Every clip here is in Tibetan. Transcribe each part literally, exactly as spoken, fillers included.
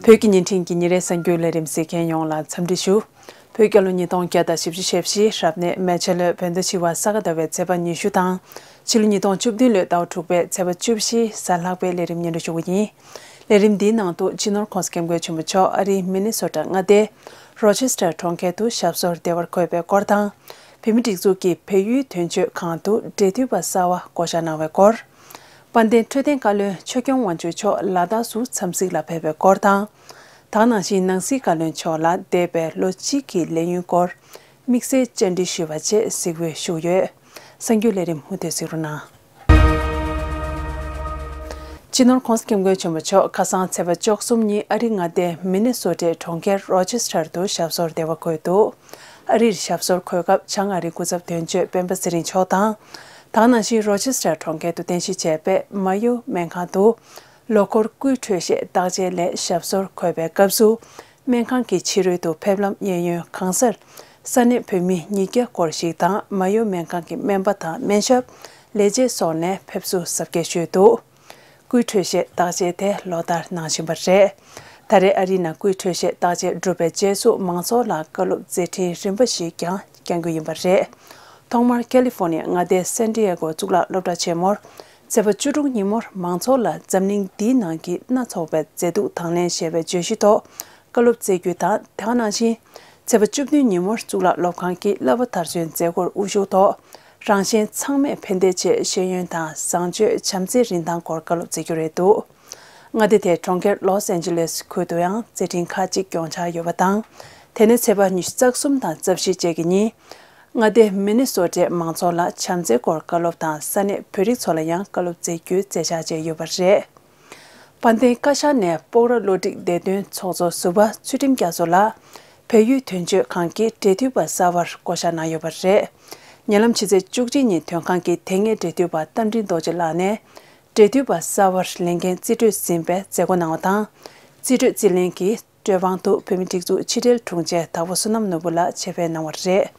བོད་ཀྱི་བརྙན་འཕྲིན་གྱི་ཉིན་རེའི་གསར་འགྱུར་ལས་རིམ་གཟིགས་མཁན་ཡོངས་ལ་འཚམས་འདྲི་ཞུ། བོད་རྒྱལ་ལོ་ཉིས་སྟོང་བརྒྱ་དང་བཞི་བཅུ་ཞེ་བཞི་རབ་གནས་མེ་བྱ་ལོའི་བོད་ཟླ་བཞི་པ་ས་ག་ཟླ་བའི་ཚེས་པ་ཉི་ཤུ་དང་། ཕྱི་ལོ་ཉིས་སྟོང་བཅུ་བདུན་ལོའི་ཟླ་བ་དྲུག་པའི་ཚེས་པ་བཅུ་བཞི་གཟའ་ལྷག་པའི་ལས་རིམ་སྙན་སྒྲོན་ཞུ་བ་ཡིན། ལས་རིམ་འདིའི་ནང་དུ་སྤྱི་ནོར་༸གོང་ས་༸སྐྱབས་མགོན་ཆེན་པོ་མཆོག་ཨ་རིའི་མི་ནི་སོ་ཊ་མངའ་སྡེའི་རོ་ཆེ་སི་ཊར་གྲོང་ཁྱེར་དུ་ཞབས་སོར་བདེ་བར་འཁོད་པའི་སྐོར་དང་། བོད་མིའི་སྒྲིག་འཛུགས་ཀྱི་བལ་ཡུལ་དོན་གཅོད་ཁང་དུ་འབྲེལ་མཐུད་པ་གསར་པ་བསྐོ་བཞག་གནང་བའི་སྐོར། དཔལ་ལྡན་འཕྲོད་བསྟེན་བཀའ་བློན་ཆོས་སྐྱོང་དབང་ཕྱུག་མཆོག་ལ་དྭགས་སུ་འཚམས་གཟིགས་ལ་ཕེབས་པའི་སྐོར་དང་། དེ་ནང་བཞིན་ནང་སྲིད་བཀའ་བློན་མཆོག་ལ་འདས་པའི་ལོ་གཅིག་གི་ལས་ཡུན་སྐོར་དམིགས་བསལ་བཅར་འདྲི་ཞུས་པ་བཅས་གཟིགས་འབུལ་ཞུས་ཡོད། གསར་འགྱུར་ལས་རིམ་མུ་མཐུད་གཟིགས་རོགས་གནང་། སྤྱི་ནོར་༸གོང་ས་༸སྐྱབས་མགོན་ཆེན་པོ་མཆོག་ཁ་སང་ཚེས་པ་བཅུ་གསུམ་ཉིན་ཨ་རི་མངའ་སྡེའི་མི་ནི་སོ་ཊའི་གྲོང་ཁྱེར་རོ་ཆེ་སི་ཊར་དུ་ཞབས་སོར་བདེ་བར་འཁོད་འདུག་ཨ་རིར་ཞབས་སོར་འཁོད་སྐབས་བྱང་ཨ་རིའི་སྐུ་ཚབ་དོན་གཅོད་སྤེན་པ་ཚེ་རིང་མཆོག་དང་། དེ་ནང་བཞིན་རོ་ཆེ་སི་ཊར་གྲོང་ཁྱེར་དུ་རྟེན་གཞི་བྱས་པའི་མ་ཡོ་སྨན་ཁང་དུ་ལོ་འཁོར་སྐུའི་འཕྲོད་བཞེས་བརྟག་དཔྱད་ལས་ཞབས་སོར་འཁོད་པའི་སྐབས་སུ། སྨན་ཁང་གི་ཕྱི་རོལ་དུ་ཕེབས་ལམ་གཡས་གཡོན་གང་སར་ས་གནས་བོད་མི་ཉིས་བརྒྱ་སྐོར་ཞིག་དང་མ་ཡོ་སྨན་ཁང་གི་སྨན་པ་དང་སྨན་ཞབས། ལས་བྱེད་སོགས་ནས་ཕེབས་བསུ་གཟབ་རྒྱས་ཞུས་འདུག་སྐུའི་འཕྲོད་བཞེས་བརྟག་དཔྱད་དེ་ལོ་ལྟར་གནང་བཞིན་པ་རེད། ད་རེས་ཨ་རིའི་ནང་སྐུའི་འཕྲོད་བཞེས་བརྟག་དཔྱད་གྲུབ་པའི་རྗེས་སུ་མང་ཚོགས་ལ་བཀའ་སློབ་མཛད་འཕྲིན་རིམ་པ་ཞིག་ཀྱང་བསྐྱང་རྒྱུ་ཡིན་པ་རེད། ཐོག་མར་ཀ་ལི་ཧྥོ་ནི་ཡ་མངའ་སྡེའི་སན་ཏི་ཡ་གོ་གཙུག་ལག་སློབ་གྲྭ་ཆེན་མོར་ཚེས་པ་བཅུ་དྲུག་ཉིན་མོར་མང་ཚོགས་ལ་འཛམ་གླིང་འདིའི་ནང་གི་སྣ་ཚོགས་པའི་མཛེས་སྡུག་དང་ལེན་ཞེས་པའི་བརྗོད་གཞི་ཐོག་བཀའ་སློབ་སྩལ་རྒྱུ་དང་། དེ་ནང་བཞིན་ཚེས་པ་བཅུ་བདུན་ཉིན་མོར་གཙུག་ལག་སློབ་ཁང་གི་བསླབ་པ་མཐར་སོན་མཛད་སྒོར་དབུ་བཞུགས་ཐོག་རང་གཞན་ཚང་མས་ཕན་བདེའི་ཆེད་ཤེས་ཡོན་དང་བཟང་སྤྱོད་བྱམས་བརྩེའི་རིན་ཐང་སྐོར་བཀའ་སློབ་སྩལ་རྒྱུ་རེད་འདུག་མངའ་སྡེ་དེའི་གྲོང་ཁྱེར་ལོས་ཨན་ཇི་ལེས་ཁུལ་དུ་ཡང་མཛད་འཕྲིན་ཁག་ཅིག་སྐྱོང་འཆར་ཡོད་པ་དང་། དེ་ནས་ཚེས་པ་ཉི་ཤུ་རྩ་གསུམ་དང་རྩ་བཞི་བཅས་ཀྱི་ཉིན། མངའ་སྡེ་མི་ནི་སོ་ཊའི་མང་ཚོགས་ལ་བྱམས་བརྩེའི་སྐོར་བཀའ་སློབ་དང་ས་གནས་བོད་རིགས་ཚོ་ལ་ཡང་བཀའ་སློབ་སྩལ་རྒྱུའི་མཛད་འཆར་བཅས་ཡོད་པ་རེད། དཔལ་ལྡན་བཀའ་ཤག་ནས་སྤོག་ར་བློ་སྒྲིག་བདེ་དོན་ཚོགས་གཙོ་ཟུར་པ་ཚུལ་ཁྲིམས་རྒྱ་མཚོ་ལ་བལ་ཡུལ་དོན་གཅོད་ཁང་གི་འབྲེལ་མཐུད་པ་གསར་པར་བསྐོ་བཞག་གནང་ཡོད་པ་རེད། ཉེ་ལམ་ཕྱི་ཚེས་བཅུ་གཅིག་ཉིན་དོན་ཁང་གི་དེ་སྔའི་འབྲེལ་མཐུད་པ་རྟ་མགྲིན་རྡོ་རྗེ་ལགས་ནས་འབྲེལ་མཐུད་པ་གསར་པར་ལས་འགན་རྩིས་སྤྲོད་ཟིན་པའི་མཛད་སྒོ་གནང་བ་དང་། རྩིས་སྤྲོད་རྩིས་ལེན་གྱི་སྤྲོད་དབང་དུ་བོད་མིའི་སྒྲིག་འཛུགས་ཕྱི་དྲིལ་དྲུང་ཆེ་དྭགས་པོ་བསོད་ནམས་ནོར་བུ་ལགས་ཆེད་ཕེབས་གནང་བ་རེད།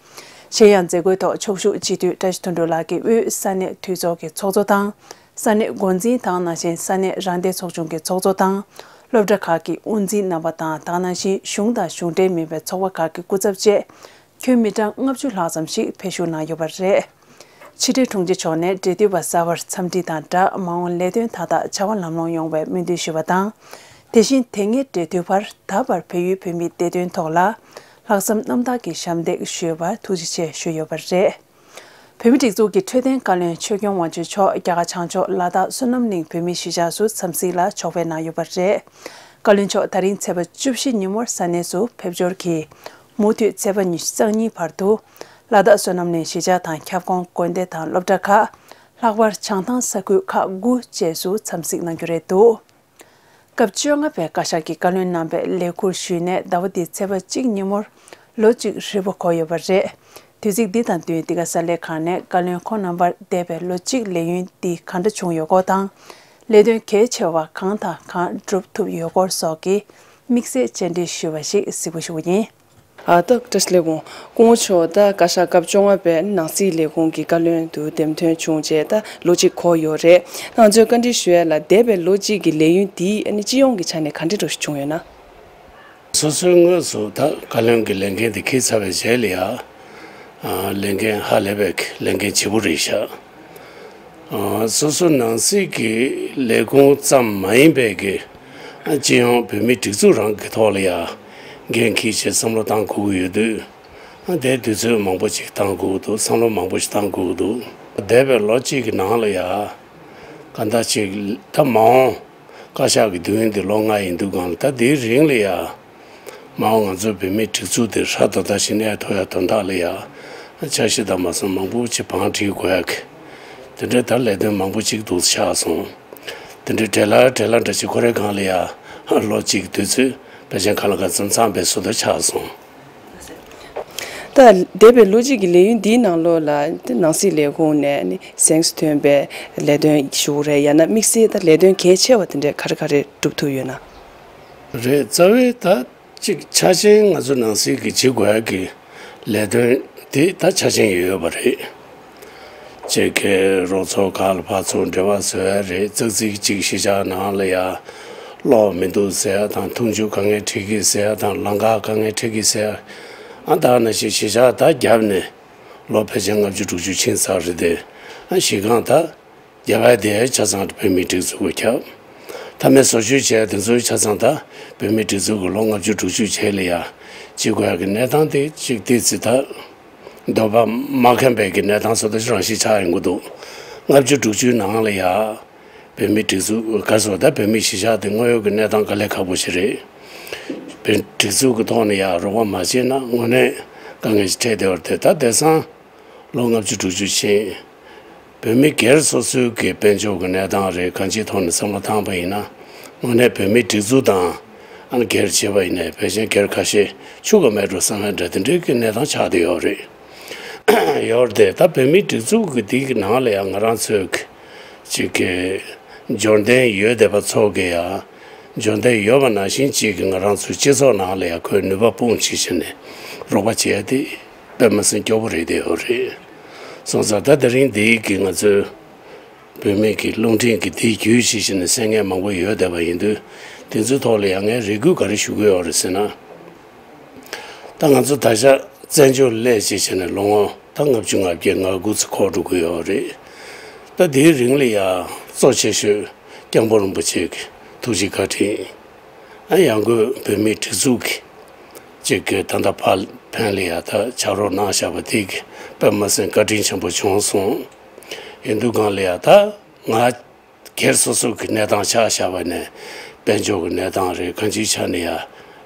གཞན་ཡང་མཛད་སྒོའི་ཐོག་ཕྱོགས་བཞུགས་སྤྱི་འཐུས་བཀྲ་ཤིས་དོན་གྲུབ་ལགས་ཀྱིས་དབུས་ས་གནས་འཐུས་ཚོགས་ཀྱི་ཚོགས་གཙོ་དང་། ས་གནས་འགོ་འཛིན་དང་ནང་བཞིན་ས་གནས་རང་བདེན་ཚོགས་ཆུང་གི་ཚོགས་གཙོ་དང་། སློབ་གྲྭ་ཁག་གི་དབུ་འཛིན་རྣམ་པ་དང་དེ་ནང་བཞིན་གཞུང་དང་གཞུང་འབྲེལ་མིན་པའི་ཚོགས་པ་ཁག་གི་སྐུ་ཚབ་བཅས། ཁྱོན་མི་གྲངས་ལྔ་བཅུ་ལྷག་ཙམ་ཞིག་ཕེབས་ཞུགས་གནང་ཡོད་པ་རེད། ཕྱི་དྲིལ་དྲུང་ཆེ་མཆོག་ནས་འབྲེལ་མཐུད་པ་གསར་པར་འཚམས་འདྲི་དང་སྦྲགས་མ་འོངས་ལས་དོན་མཐའ་དག་བྱ་བ་ལམ་ལྷོང་ཡོང་བའི་སྨོན་འདུན་ཞུས་པ་དང་། དེ་བཞིན་དེ་སྔའི་འབྲེལ་མཐུད་པར་ད་བར་བལ་ཡུལ་བོད་མིའི་བདེ་དོན་ཐོག་ལ་ལྷག་བསམ་རྣམ་དག་གིས་ཞབས་འདེགས་ཞུས་པར་ཐུགས་རྗེ་ཆེ་ཞུས་ཡོད་པ་རེད། བོད་མིའི་སྒྲིག་འཛུགས་ཀྱི་འཕྲོད་བསྟེན་བཀའ་བློན་ཆོས་སྐྱོང་དབང་ཕྱུག་མཆོག་རྒྱ་གར་བྱང་ཕྱོགས་ལ་དྭགས་བསོད་ནམས་གླིང་བོད་མིའི་གཞིས་ཆགས་སུ་འཚམས་གཟིགས་ལ་ཕྱོགས་ཕེབས་གནང་ཡོད་པ་རེད། བཀའ་བློན་མཆོག་ད་རིང་ཚེས་པ་བཅུ་བཞི་ཉིན་མོར་ས་གནས་སུ་ཕེབས་འབྱོར་གྱིས། མུ་མཐུད་ཚེས་པ་ཉི་ཤུ་རྩ་གཉིས་བར་དུ། ལ་དྭགས་བསོད་ནམས་གླིང་གཞིས་ཆགས་དང་ཁྱབ་ཁོངས་དགོན་སྡེ་དང་སློབ་གྲྭ་ཁག་ལྷག་པར་བྱང་ཐང་ས་ཁུལ་ཁག་དགུ་བཅས་སུ་འཚམས་གཟིགས་གནང་རྒྱུ་རེད་འདུག་སྐབས་བཅོ་ལྔ་པའི་བཀའ་ཤག་གི་བཀའ་བློན་རྣམ་པས་ལས་འཁུར་ཞུས་ནས་ཟླ་བ་འདིའི་ཚེས་པ་གཅིག་ཉིན་མོར་ལོ་གཅིག་རིལ་བུ་འཁོར་ཡོད་པ་རེད། དུས་ཚིགས་འདི་དང་བསྟུན་འདི་ག་གསར་ལས་ཁང་ནས་བཀའ་བློན་ཁོང་རྣམ་པར་འདས་པའི་ལོ་གཅིག་ལས་ཡུན་འདི་གང་འདྲ་བྱུང་ཡོད་སྐོར་དང་། ལས་དོན་གལ་ཆེ་བ་གང་དང་གང་སྒྲུབ་ཐུབ་ཡོད་སྐོར་སོགས་ཀྱི་དམིགས་བསལ་བཅར་འདྲི་ཞུས་པ་ཞིག་གཟིགས་འབུལ་ཞུ་བ་ཡིན། ཨ་ད་བཀྲ་ཤིས་ལས་ཁུངས་སྐུ་ངོ་མཆོག་ད་བཀའ་ཤག་སྐབས་བཅོ་ལྔ་པའི་ནང་སྲིད་ལས་ཁུངས་ཀྱི་བཀའ་བློན་དུ་འདེམས་ཐོན་བྱུང་རྗེས་ད་ལོ་གཅིག་འཁོར་ཡོད་རེད། ང་ཚོས་བཀའ་འདྲི་ཞུ་ཡ་ལ་འདས་པའི་ལོ་གཅིག་གི་ལས་ཡུན་འདིས་ཨ་ནི་སྤྱི་ཡོངས་ཀྱི་ཆ་ནས་ག་འདྲ་འདྲ་ཞིག་བྱུང་ཡོད་ན། སོ་སོའི་དངོས་སུ་ད་བཀའ་བློན་གྱི་ལས་འགན་དེ་འཁྱེར་ཚར་བའི་རྗེས་ལ་ཡ། ཨ་ལས་འགན་ཧ་ལས་པའི་ལས་འགན་ལྗིད་པོ་རེད་ཤག་ཨ་སོ་སོ་ནང་སྲིད་ཀྱི་ལས་ཁུངས་ཙམ་མ་ཡིན་པའི་གི་ཨ་སྤྱི་ཡོངས་བོད་མིའི་སྒྲིག་འཛུགས་རང་གི་ཐོག་ལ་ཡ་འགན་འཁྱེར་བྱས་བསམ་བློ་བཏང་དགོས་ཀྱི་ཡོད་དུས། ཨ་དེ་དུས་ཚོད་མང་པོ་ཅིག་བཏང་དགོས་ཀྱི་འདུག་བསམ་བློ་མང་པོ་ཞིག་བཏང་དགོས་ཀྱི་འདུག་འདས་པའི་ལོ་གཅིག་གི་ནང་ལ་ཡ། གང་ལྟར་ཅིག་ད་མ་འོངས་བཀའ་ཤག་གི་དུས་ཡུན་དེ་ལོ་ལྔ་ཡིན་དུས་གང་ལ་ད་དེའི་རིང་ལ་ཡ། མ་འོངས་ང་ཚོའི་བོད་མིའི་སྒྲིག་འཛུགས་དེ་སྲ་ཐོག་ཐག་ཞིག་གནས་ཐུབ་ཡ་དོན་དག་ལ་ཡ། འཆར་གཞི་དང་མ་སོང་མང་པོ་ཅིག་བང་སྒྲིག་དགོས་ཡ་གི། དེ་འདྲའི་ད་ལས་དོན་མང་པོ་ཅིག་འདུག་ཆགས་སོང་། དེ་འདྲའི་བྲེལ་ལ་བྲེལ་ལ་འདྲ་ཅིག་ཁོ་རའི་སྒང་ལ་ཡ། ལོ་གཅིག་དུས་ཚོད་ཕལ་ཆེར་གང་ལ་གང་འཚམ་འཚམ་པའི་བཟོ་འདྲ་ཆགས་སོང་། ད་འདས་པའི་ལོ་གཅིག་གི་ལས་ཡུན་འདིའི་ནང་ལོགས་ལ་ནང་སྲིད་ལས་ཁུངས་ནས་ནི་གཟེངས་སུ་ཐོན་པའི་ལས་དོན་ཞུ་རེད། ཡང་ན་དམིགས་བསལ་ད་ལས་དོན་གལ་ཆེ་བ་དེ་འདྲས་ག་རེ་ག་རེ་སྒྲུབ་ཐུབ་ཡོད་ན། རེད། རྩ་བའི་ད་གཅིག་ཆ་ཆེན་ང་ཚོ་ནང་སྲིད་ཀྱི་བྱེད་དགོས་ཀྱི་ལས་དོན་དེ་ད་ཆ་ཆེན་ཡོད་པ་རེད། ཅེས་ཁེ་རོགས་ཚོགས་ཁག་ལ་ཕར་ཚུར་འབྲེལ་བ་བཟོ་ཡ་རེད། ཙག་ཙིག་གཅིག་གཞིས་ཆགས་ནང་ལ་ཡ་ གློག་མི་འདུག་ཟེར་ཡ་དང་། འཐུང་ཆུ་དཀའ་ངལ་འཕྲད་ཀྱི་ཟེར་ཡ་དང་། ལམ་ཁ་དཀའ་ངལ་འཕྲད་ཀྱི་ཟེར་ཡ། ཨ་ད་ནང་བཞིན་གཞིས་ཆགས་ད་བརྒྱབ་ནས་ལོ་ཕལ་ཆེར་ལྔ་བཅུ་དྲུག་ཅུ་ཕྱིན་ཚར་རེད་དེ། ཨ་གཞིས་ཁམས་ད་རྒྱ་བལ་དེ་ཆ་ཚང་བོད་མིའི་སྒྲིག་འཛུགས་ཀྱིས་ཁྱབ། མཐའ་མའི་བཟོ་བཅོས་བྱས་དེ་ཚོའི་ཆ་ཚང་ད་བོད་མིའི་སྒྲིག་འཛུགས་ཀྱིས་ལོ་ལྔ་བཅུ་དྲུག་ཅུ་རྗེས་ལ་ཡ་བྱེད་དགོས་ཡ་གི་གནས་སྟངས་དེ་གཅིག་དེ་ཚེ་ད་འདོད་པ་མ་ཁེངས་པའི་གི་གནས་སྟངས་སུ་ད་རང་ཞིག་ཆགས་ཡོང་གི་འདུག། ལྔ་བཅུ་དྲུག་ཅུའི་ནང་ལ་ཡ་བོད་མིའི་སྒྲིག་འཛུགས་ག་སོ་ད་བོད་མིའི་གཞིས་ཆགས་དེ་དངོས་ཡོད་ཀྱི་གནས་སྟངས་དཀའ་ལས་ཁག་པོ་ཞིག་རེད། བོད་སྒྲིག་འཛུགས་ཀྱི་ཐོག་ནས་ཡ་རོགས་པ་མ་བྱས་ན་དངོས་གནས་དཀའ་ངལ་ཞིག་འཕྲད་བསྡད་ཡོད་རེད་དེ། ད་དེང་སང་ལོ་ལྔ་བཅུ་དྲུག་ཅུ་ཕྱིན། བོད་མི་སྒེར་སོ་སོའི་གི་དཔལ་འབྱོར་གྱི་གནས་སྟངས་རེད། གང་ཅིའི་ཐོག་ནས་བསམ་བློ་བཏང་པ་ཡིན་ན། དངོས་གནས་བོད་མིའི་སྒྲིག་འཛུགས་དང་ཨ་ནི་སྒེར་བྱས་པ་ཡིན་ནའི་ཕལ་ཆེར་སྒེར་ཁ་ཤས་ཆུ་ག་མེད་འགྲོ་བསམ་ཡ་འདྲ་དེ་འདྲའི་གི་གནས་སྟངས་ཆགས་བསྡད་ཡོད་རེད། ཡོད་རེད་དེ། ད་བོད་མིའི་སྒྲིག་འཛུགས་ཀྱི་དེ་གི་ནང་ལ་ཡང་ང་རང་ཚོའི་གི་ཅིག་གི་འབྱོར་ལྡན་ཡོད་བསྡད་པ་ཚོ་གི་ཡང་འབྱོར་ལྡན་ཡོད་པ་ནང་བཞིན་ཅིག་གི་ང་རང་ཚོའི་སྤྱི་ཚོགས་ནང་ལ་ཡང་ཁོའི་ནུས་པ་སྤུངས་བྱས་བྱས་ནས་རོགས་པ་བྱས་ཏེ་དཔེ་མ་སྲིད་སྐྱོ་པོ་རེད་བསྡད་ཡོད་རེད། སོང་ཙང་ད་དེ་རིང་འདིའི་གི་ང་ཚོའི་བོད་མི་གི་རླུང་འཕྲིན་གི་དེའི་བརྒྱུད་བྱས་བྱས་ནས་གསན་མཁན་མང་པོ་ཡོད་བསྡད་པ་ཡིན་དུས། དེ་ཚོའི་ཐོག་ལ་ཡང་ངས་རེ་སྐུལ་ག་རེ་ཞུ་གི་ཡོད་རེད་ཟེར་ན། ད་ང་ཚོ་ད་ཆ་བཙན་བྱོལ་སླེབས་བྱས་བྱས་ནས་ལོ་ངོ་ད་ལྔ་བཅུ་ང་བརྒྱད་ང་དགུ་ཙམ་འཁོར་འགྲོ་གི་ཡོད་རེད། ད་དེའི་རིང་ལ་ཡང་གཙོ་ཆེ་ཤོས་སྐྱབས་མགོན་རིན་པོ་ཆེ་གི་ཐུགས་རྗེ་བཀའ་དྲིན། ཨ་ཡང་སྒོས་བོད་མིའི་སྒྲིག་འཛུགས་ཀྱི་ཅིག་གི་ད་ལྟ་ཕར་ཕན་ལ་ཡ་ད་ཕྱག་རོགས་གནང་བཞག་པ་དེ་གི་དཔེ་མ་སྲིད་བཀའ་དྲིན་ཆེན་པོ་བྱུང་སོང་། ཡིན་དུས་གང་ལ་ཡ་ད་ང་སྒེར་སོ་སོ་གི་གནས་སྟངས་ཆ་བཞག་པ་ནས་དཔལ་འབྱོར་གྱི་གནས་སྟངས་རེད། གང་ཅིའི་ཆ་ནས་ཡ་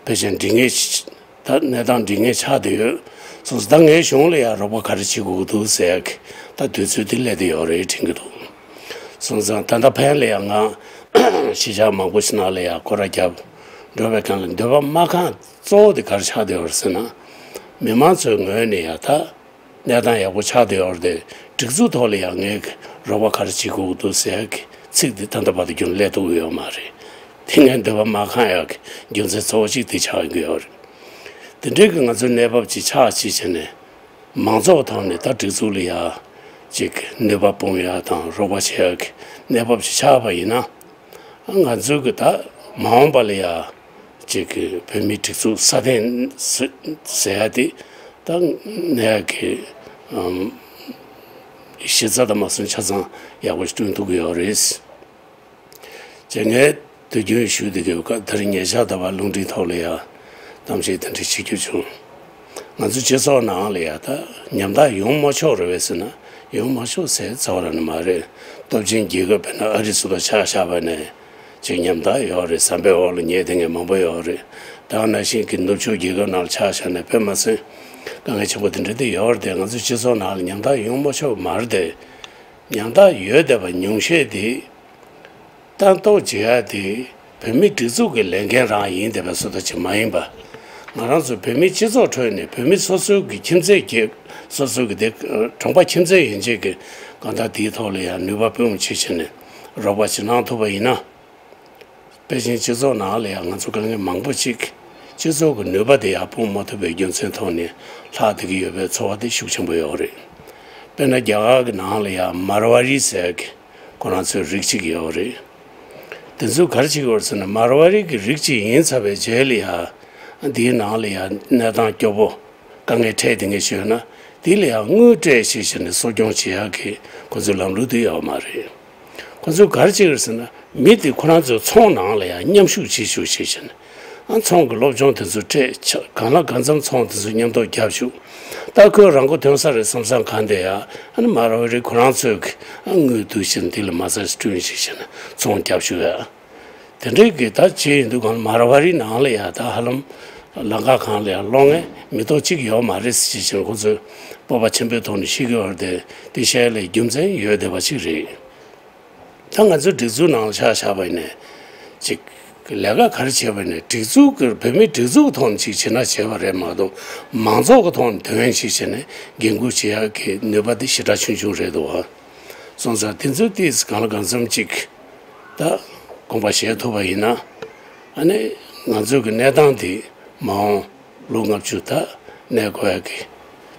ཕལ་ཆེར་འགྲིག་ངེས་ཤ་ད་གནས་སྟངས་འགྲིག་ངེས་ཆགས་བསྡད་ཡོད། སོང་ཙང་ད་ངས་གཞུང་ལ་ཡ་རོགས་པ་ག་རེ་བྱེད་དགོས་ཀྱི་འདུག་ཟེར་ཡ་གི་ད་དུས་ཚོད་དེ་སླེབས་བསྡད་ཡོད་རེད་དྲན་གྱི་འདུག། སོང་ཙང་ད་ལྟ་ཕན་ལ་ཡང་ང་གཞིས་ཆགས་མང་པོ་ཞིག་ནང་ལ་ཡང་སྐོར་ར་བརྒྱབ་འགྲོ་བའི་སྒང་ལ་འདོད་པ་མ་ཁེངས་གཙོ་བོ་དེ་ག་རེ་ཆགས་བསྡད་ཡོད་རེད་ཟེར་ན། མི་མང་ཚོའི་ངོས་ནས་ཡང་ད་གནས་སྟངས་ཡག་པོ་ཆགས་བསྡད་ཡོད་རེད་དེ། སྒྲིག་འཛུགས་ཐོག་ལ་ཡང་ངས་རོགས་པ་ག་རེ་བྱེད་དགོས་ཀྱི་འདུག་ཟེར་ཡ་གི་ཚིག་འདི་ད་ལྟ་བར་དུ་རྒྱུན་སླེབས་ཐུབ་ཀྱི་ཡོད་མ་རེད། དེ་ངས་འདོད་པ་མ་ཁེངས་ཡག་གི་རྒྱུ་མཚན་གཙོ་བོ་གཅིག་དེ་ཆགས་ཀྱི་ཡོད་རེད། དེ་འདྲའི་གི་ང་ཚོའི་གནས་བབ་ཅིག་ཆགས་ཅིག་བྱས་ནས། མང་ཚོགས་ཐོག་ནས་ད་སྒྲིག་འཛུགས་ལ་ཡ་ཅིག་ནུས་པ་སྤུངས་ཡ་དང་རོགས་པ་བྱེད་ཡ་གི་གནས་བབ་ཅིག་ཆགས་པ་ཡིན་ན། ང་ཚོའི་གི་ད་མ་འོངས་པ་ལ་ཡ་ཅིག་གི་བོད་མིའི་སྒྲིག་འཛུགས་སྲ་བརྟན་ཟེར་ཟེར་ཡ་དེ་ད་གནས་ཡ་གི་ཨམ་གཞི་རྩ་དང་མ་སོན་ཆ་ཚང་ཡག་པོ་ཞིག་བསྐྲུན་ཐུབ་ཀྱི་ཡོད་རེད། ཅེས་ངས་དུས་རྒྱུན་ཞུ་བསྡད་ཀྱི་ཡོད་སྐབས། དེ་རིང་ཉེ་ཆར་ད་བར་རླུང་འཕྲིན་ཐོག་ལ་ཡང་གཏམ་བཤད་དེ་འདྲ་བྱེད་རྒྱུ་བྱུང་། ང་ཚོ་སྤྱི་ཚོགས་ནང་ལ་ཡང་ད་ཉམ་ཐག་ཡོང་མ་ཆོག་རེད་པས་ཟེར་ན། ཡོང་མ་ཆོག་ཟེར་རྩ་བ་རང་ནས་མ་རེད། སྟོབས་ཆེན་རྒྱལ་ཁབ་དཔེར་ན་ཨ་རི་སོགས་ལ་ཆ་བཞག་པ་ནས་ཅིག་ཉམ་ཐག་ཡོད་རེད། ཟམ་པའི་འོག་ལ་ཉལ་བསྡད་མཁན་མང་པོ་ཡོད་རེད། ད་ག་ནང་བཞིན་གྱི་ནུབ་ཕྱོགས་རྒྱལ་ཁབ་ནང་ལ་ཆ་བཞག་ནས་དཔེ་མ་སྲིད་དཀའ་ངལ་ཆེན་པོ་དེ་འདྲ་དེ་ཡོད་རེད་དེ། ང་ཚོ་སྤྱི་ཚོགས་ནང་ལ་ཉམ་ཐག་ཡོང་མ་ཆོག་མ་རེད་དེ། ཉམ་ཐག་ཡོད་བསྡད་པ་ཉུང་ཤས་དེ། ལྟ་རྟོག་བྱེད་ཡ་དེ་བོད་མིའི་སྒྲིག་འཛུགས་ཀྱི་ལས་འགན་རང་ཡིན་བསྡད་པའི་བཟོ་ལྟ་ཅིག་མ་ཡིན་པ། ང་རང་ཚོ་བོད་མིའི་སྤྱི་ཚོགས་ཁྲོད་ནས་བོད་མི་སོ་སོའི་གི་ཁྱིམ་མཚེས་ཀྱི་སོ་སོའི་གི་དེ་གྲོང་པ་ཁྱིམ་མཚེས་ཡན་ཆད་ཀྱི་གང་ལྟར་དེའི་ཐོག་ལ་ཡང་ནུས་པ་སྤུངས་བྱེད་བྱས་ནས་རོགས་པ་ཅིག་གནང་ཐུབ་པ་ཡིན་ན། པེ་ཅིན་སྤྱི་ཚོགས་ནང་ལ་ཡང་ང་ཚོ་དཀའ་ངལ་མང་པོ་ཅིག་སྤྱི་ཚོགས་ཀྱི་ནུས་པ་དེ་ཡར་སྤུངས་མ་ཐུབ་པའི་རྒྱུ་མཚན་ཐོག་ནས་ལྷག་བསྡད་ཀྱི་ཡོད་པའི་ཚོར་བ་དེ་ཤུགས་ཆེན་པོ་ཡོད་རེད། དཔེར་ན་རྒྱ་གར་གྱི་ནང་ལ་ཡང་མར་ཝ་རི་ཟེར་གྱི་ཁོ་རང་ཚོའི་རིགས་གཅིག་ཡོད་རེད། དེ་ཚོས་ག་རེ་བྱེད་ཀྱི་ཡོད་རེད་ཟེར་ན། མར་ཝ་རི་གི་རིགས་གཅིག་ཡིན་ཚར་བའི་རྗེས་ལ་ཡང་འདིའི་ནང་ལ་ཡང་གནས་སྟངས་སྐྱོ་པོ་དཀའ་ངལ་འཕྲད་དེ་ངས་ཤོད་ན། དེ་ལ་ཡང་དངུལ་སྤྲད་བྱས་བྱས་ནས་གསོ་སྐྱོང་བྱེད་ཡག་གི་ཁོ་ཚོའི་ལམ་ལུགས་དེ་ཡོད་མ་རེད། ཁོ་ཚོས་ག་རེ་བྱེད་ཀྱི་རེད་ཟེར་ན། མི་དེ་ཁོ་རང་ཚོའི་ཚོང་ནང་ལ་ཡང་མཉམ་ཞུགས་བྱེད་ཤོག་ཅེས་བྱས་ནས། ཨ་ཚོང་གི་སློབ་སྦྱོང་དེ་ཚོ་སྤྲད་ཆ་གང་ལ་གང་འཚམ་ཚོང་དེ་ཚོ་མཉམ་དུ་རྒྱབ་བཅུག། ད་ཁོས་རང་མགོ་ཐོན་ས་རེད་བསམ་བསམ་གང་དེ་ཡ་ཨ་ནི་མར་ཝ་རི་ཁོ་རང་ཚོས་གི་ཨ་དངུལ་བསྡུ་བྱས་ནས་དེ་ལ་མ་རྩ་ཞིག་བསྐྲུན་བྱས་བྱས་ནས་ཚོང་རྒྱབ་བཅུག་ཡ། དེ་འདྲའི་གི་ད་བྱས་ཡིན་དུས་གང་ལ་མར་ཝ་རི་ནང་ལ་ཡ་ད་ཧ་ལམ་ལམ་ཁ་གང་ལ་ཡ་ལོག་མཁན་མི་ཐོག་གཅིག་ཡོད་མ་རེད་ཟེར་བྱས་བྱས་ནས་ཁོ་ཚོས་སྤོབས་པ་ཆེན་པོའི་ཐོག་ནས་བཤད་ཀྱི་ཡོད་རེད་དེ། དེ་བཤད་ལ་རྒྱུ་མཚན་ཡོད་བསྡད་པ་ཅིག་རེད། ད་ང་ཚོའི་སྒྲིག་འཛུགས་ནང་ལ་ཆ་བཞག་པ་ཡིན་ནའི་ཅིག་ལས་ཀ་ག་རེ་བྱས་པ་ཡིན་ནའི་སྒྲིག་འཛུགས་ཀྱི་བོད་མིའི་སྒྲིག་འཛུགས་ཐོག་ནས་ཅིག་བྱེད་ན་བྱས་པ་རེད་མ་གཏོགས། མང་ཚོགས་ཀྱི་ཐོག་ནས་དོན་ཅིག་བྱས་ནས་འགན་འཁུར་བྱེད་ཡག་གི་ནུས་པ་དེ་ཞེ་དྲག་ཆུང་ཆུང་རེད་འདུག་བ། སོང་ཙང་དེ་ཚོའི་ཏིས་གང་ལ་གང་འཚམ་ཅིག་ད་དགོངས་པ་བཞེས་ཐུབ་པ་ཡིན་ན། ཨ་ནི་ང་ཚོའི་གི་གནས་སྟངས་དེ་མ་འོངས་ལོ་ལྔ་བཅུ་ད་གནས་དགོས་ཡག་གི་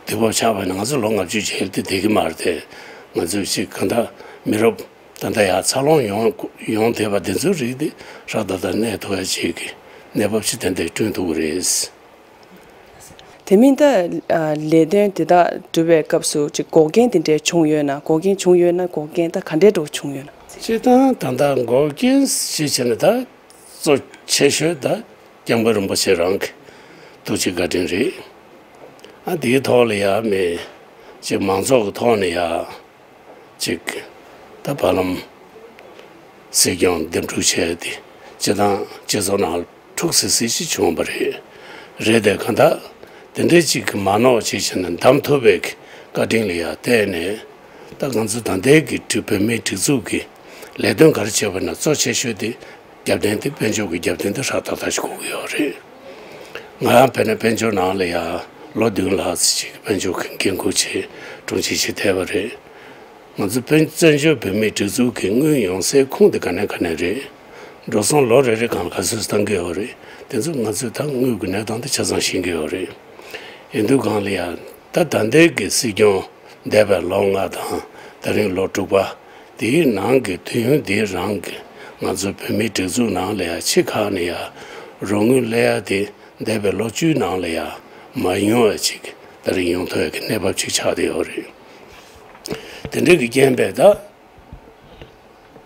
དུས་བབ་ཆགས་པ་ཡིན་ན། ང་ཚོ་ལོ་ལྔ་བཅུ་རྗེས་ལ་དེ་བསྡད་ཀྱི་མ་རེད་དེ། ང་ཚོས་ཅིག་གང་ལྟར་མི་རབས་ ད་ལྟ་ཡང་འཚར་ལོངས་ཡོང་ཡོང་བསྡད་པ་དེ་ཚོའི་རིགས་དེ་ཧྲ་ཏག་ཏག་གནས་ཐུབ་ཡ་ཅིག་གི་གནས་བབ་ཅིག་ཏན་ཏན་བསྐྲུན་ཐུབ་ཀྱི་རེད། དེ་མིན་ད་ཨ་ལས་དོན་དེ་དག་སྒྲུབ་པའི་སྐབས་སུ་ཅིག་འགོག་རྐྱེན་དེ་འདྲས་བྱུང་ཡོད་ན། འགོག་རྐྱེན་བྱུང་ཡོད་ན་འགོག་རྐྱེན་ད་ག་འདྲས་འདྲ་བོ་བྱུང་ཡོད་ན། སྤྱིར་བཏང་ད་ལྟ་འགོག་རྐྱེན་ཞེས་བྱས་ན་ད་གཙོ་ཆེ་ཤོས་ད་སྐྱབས་མགོན་རིན་པོ་ཆེ་རང་གི་ཐུགས་རྗེ་བཀའ་དྲིན་རེད། ཨ་དེའི་ཐོག་ལ་ཡ་མི་ཅིག་མང་ཚོགས་ཀྱི་ཐོག་ནས་ཡ། ཅིག་ད་བར་ལམ་སྲིད་སྐྱོང་འདེམས་སྒྲུག་བྱས་ཏེ་སྤྱི་བཏང་སྤྱི་ཚོགས་ནང་འཁྲུག་སི་སི་ཞིག་བྱུང་བ་རེད། རེད་དེ་གང་ལྟར་དེ་འདྲའི་ཅིག་གི་མ་ནོར་ཅིག་བྱས་ནས་འདམ་ཐུབ་པའི་བཀའ་དྲིན་ལ་ཡང་བརྟེན་ནས་ད་ང་ཚོ་ད་ལྟའི་གི་བོད་མིའི་སྒྲིག་འཛུགས་ཀྱི་ལས་དོན་ག་རེ་བྱས་པ་ན་གཙོ་ཆེ་ཤོས་དེ། རྒྱབ་རྟེན་དེ་དཔལ་འབྱོར་གྱི་རྒྱབ་རྟེན་དེ་ཧྲ་ཏག་ཏག་ཞིག་དགོས་ཀྱི་ཡོད་རེད། ང་ཡང་དཔེར་ན་དཔལ་འབྱོར་ནང་ལ་ཡང་ལོ་བདུན་ལྷག་ཙམ་ཞིག་དཔལ་འབྱོར་གྱི་འགན་འཁུར་བྱས་དྲུང་ཆེ་ཞིག་ཐེབས་པ་རེད། ང་ཚོ་དཔལ་བཙན་བྱོལ་བོད་མིའི་སྒྲིག་འཛུགས་ཀྱི་དངུལ་ཡོང་སའི་ཁུངས་དེ་ག་ནས་ག་ནས་རེད། འགྲོ་སོང་ལོ་རེ་རེ་གང་ལ་ག་ཚོད་བཏང་གི་ཡོད་རེད། དེ་ཚོ་ང་ཚོས་ད་དངུལ་གྱི་གནས་སྟངས་དེ་ཆ་ཚང་ཤེས་ཀྱི་ཡོད་རེད། ཡིན་དུས་གང་ལ་ཡང་ད་ད་ལྟའི་གི་སྲིད་སྐྱོང་འདས་པའི་ལོ་ལྔ་དང་ད་རིང་ལོ་དྲུག་པ། དེའི་ནང་གི་དུས་ཡུན་འདིའི་རང་གི་ང་ཚོ་བོད་མིའི་སྒྲིག་འཛུགས་ནང་ལ་ཡང་ཕྱི་ཁག་ནས་ཡང་རོགས་དངུལ་སླེབས་ཡ་དེ་འདས་པའི་ལོ་བཅུའི་ནང་ལ་ཡང་མ་ཡོང་བ་ཅིག་ད་རིང་ཡོང་ཐུབ་ཡ་གི་གནས་བབ་ཅིག་ཆགས་བསྡད་ཡོད་རེད། དེ་འདྲ་གི་རྐྱེན་པས་ད་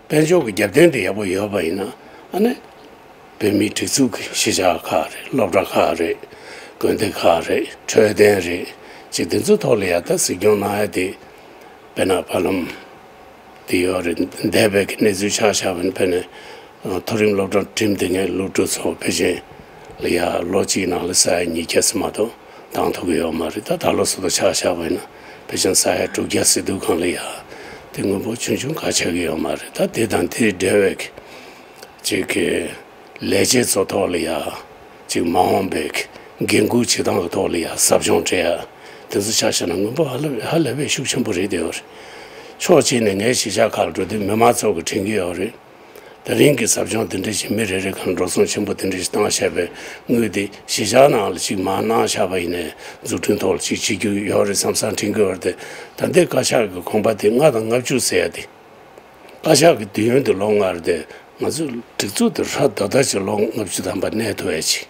དཔལ་འབྱོར་གྱི་རྒྱབ་རྟེན་དེ་ཡག་པོ་ཡོད་པ་ཡིན་ན་ཨ་ནི་བོད་མིའི་སྒྲིག་འཛུགས་ཀྱི་གཞིས་ཆགས་ཁག་རེད། སློབ་གྲྭ་ཁག་རེད། དགོན་སྡེ་ཁག་རེད། འཕྲོད་བསྟེན་རེད། ཅིག་དེ་ཚོའི་ཐོག་ལ་ཡང་ད་གཟིགས་སྐྱོང་གནང་ཡ་དེ་དཔེར་ན་བར་ལམ་དེ་ཡོད་རེད། འདས་པའི་གི་གནས་ཚུལ་ཆ་བཞག་པ་ཡིན་ན་དཔེར་ན་མཐོ་རིམ་སློབ་གྲྭ་འགྲིམ་བསྡད་མཁན་སློབ་ཕྲུག་ཚོ་ཕལ་ཆེར་ལ་ཡ་ལོ་གཅིག་ནང་ལ་ས་ཡ་ཉིས་བརྒྱ་ཙམ་མ་གཏོགས་བཏང་ཐུབ་ཀྱི་ཡོད་མ་རེད། ད་ད་ལོ་སོ་སོ་ཆ་བཞག་པ་ཡིན་ན་ཕལ་ཆེར་ས་ཡ་དྲུག་བརྒྱ་ཟེར་དུས་སྒང་ལ་ཡ་དེ་དངོས་པོ་ཆུང་ཆུང་ག་ཆགས་ཀྱི་ཡོད་མ་རེད། ད་དེ་དང་དེ་འབྲེལ་བའི་ཅིག་གི་ལས་བྱེད་ཚོ་ཐོག་ལ་ཡ་ཅིག་མ་འོངས་པའི་འགན་འཁུར་བྱེད་སྟངས་ཀྱི་ཐོག་ལ་ཡ་ཟབ་སྦྱོང་སྤྲད་ཡ་དེ་ཚོ་ཆ་བཞག་ན་དངོས་པོ་ཧ་ལས་ཧ་ལས་པའི་ཤུགས་ཆེན་པོ་རེད་དེ་ཡོད་རེད། ཕྱོགས་གཅིག་ནས་ངའི་གཞིས་ཆགས་ཁག་ལ་འགྲོ་དུས་མི་མང་ཚོ་གིས་དྲན་གྱི་ཡོད་རེད། ད་རིང་གི་ཟབ་སྦྱོང་དེ་འདྲ་ཞིག་མི་རེ་རེ་གང་འགྲོ་སོང་ཆེན་པོ་དེ་འདྲ་ཞིག་བཏང་བཞག་པའི་དངུལ་དེ་གཞིས་ཆགས་ནང་ལ་ཅིག་མར་གནང་བཞག་པ་ཡིན་ནའི་འཛུགས་སྐྲུན་ཐོག་ལ་ཅིག་བྱེད་རྒྱུ་ཡོད་རེད་བསམ་བསམ་དྲན་གྱི་ཡོད་རེད་དེ། ད་ལྟའི་བཀའ་ཤག་གི་དགོངས་པ་དེ་ལྔ་དང་ལྔ་བཅུ་ཟེར་ཡ་དེ། བཀའ་ཤག་གི་དུས་ཡུན་དེ་ལོ་ལྔ་རེད་དེ། ང་ཚོའི་སྒྲིག་འཛུགས་དེ་ཧྲ་ཏག་ཏག་ཅིག་ལོ་ལྔ་བཅུ་ཐམ་པ་གནས་ཐུབ་ཡ་ཅིག་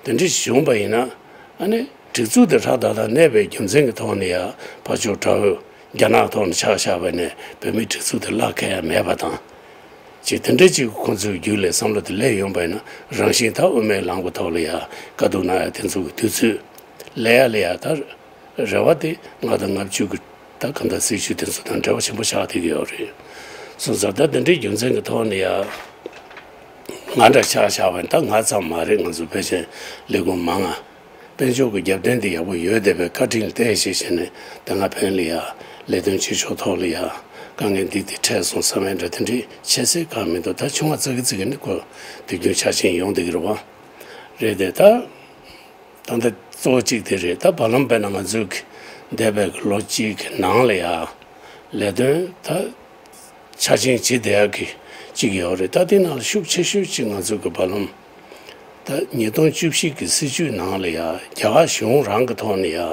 དེ་འདྲ་ཞིག་བྱུང་བ་ཡིན་ན་ཨ་ནི་སྒྲིག་འཛུགས་དེ་ཧྲ་ཏག་ཏག་གནས་པའི་རྒྱུ་མཚན་གྱི་ཐོག་ནས་ཡ་ཕར་ཕྱོགས་དགྲ་བོས་རྒྱ་ནག་ཐོག་ནས་ཆ་བཞག་པ་ནས་བོད་མིའི་སྒྲིག་འཛུགས་དེ་བརླག་ག་ཡ་མེད་པ་དང་། ཅིག་དེ་འདྲ་ཅིག་ཁོང་ཚོའི་རྒྱུད་ལ་བསམ་བློ་དེ་སླེབས་ཡོང་བ་ཡིན་ན་རང་བཞིན་ད་དབུ་མའི་ལམ་གྱི་ཐོག་ལ་ཡ་དཀའ་སྡུག་གནང་ཡ་དེ་ཚོ་གི་དུས་ཚོད་སླེབས་ཡ་ལ་ཡ་ད་རེ་བ་དེ་ལྔ་དང་ལྔ་བཅུ་གི་ད་གང་ལྟར་སྲིད་བྱུས་དེ་ཚོ་དང་འབྲེལ་བ་ཆེན་པོ་ཆགས་བསྡད་ཀྱི་ཡོད་རེད། སོང་ཙང་ད་དེ་འདྲའི་རྒྱུ་མཚན་གྱི་ཐོག་ནས་ཡ་ང་འདྲ་ཆ་བཞག་པ་ཡིན་ན་ད་ང་ཙམ་མ་རེད། ང་ཚོ་ཕལ་ཆེར་ལས་ཁུངས་མང་ང་། དཔལ་འབྱོར་གྱི་རྒྱབ་རྟེན་དེ་ཡག་པོ་ཡོད་བསྡད་པའི་བཀའ་དྲིན་ལ་བརྟེན་ཞེས་བྱས་ནས་ད་ང་ཕན་ལ་ཡ་ལས་དོན་བྱེད་ཕྱོགས་ཐོག་ལ་ཡ་དཀའ་ངལ་འདི་དེ་འཕྲད་སོང་བསམ་ཡ་འདྲ་དེ་འདྲའི་ཆེ་སའི་གང་མི་འདུག་ད་ཆུང་བ་ཙག་གི་ཙིག་གི་ནི་ཁོ་དུས་རྒྱུན་ཆ་ཆེན་ཡོང་བསྡད་ཀྱི་རེད་བ། རེད་དེ་ད་ད་ལྟ་གཙོ་བོ་གཅིག་དེ་རེད། ད་བར་ལམ་དཔེར་ན་ང་ཚོའི་གི་འདས་པའི་གི་ལོ་གཅིག་གི་ནང་ལ་ཡ་ལས་དོན་ད། ཆ་ཆེན་བྱེད་བསྡད་ཡག་གི་གཅིག་ཡོད་རེད། ད་དེ་ནང་ལ་ཤུགས་ཆེ་ཤོས་གཅིག་ང་ཚོ་གི་བར་ལམ་ད་ཉིས་སྟོང་བཅུ་བཞི་གི་སྲིད་བྱུས་ནང་ལ་ཡ་རྒྱ་གར་གཞུང་རང་གི་ཐོག་ནས་ཡ་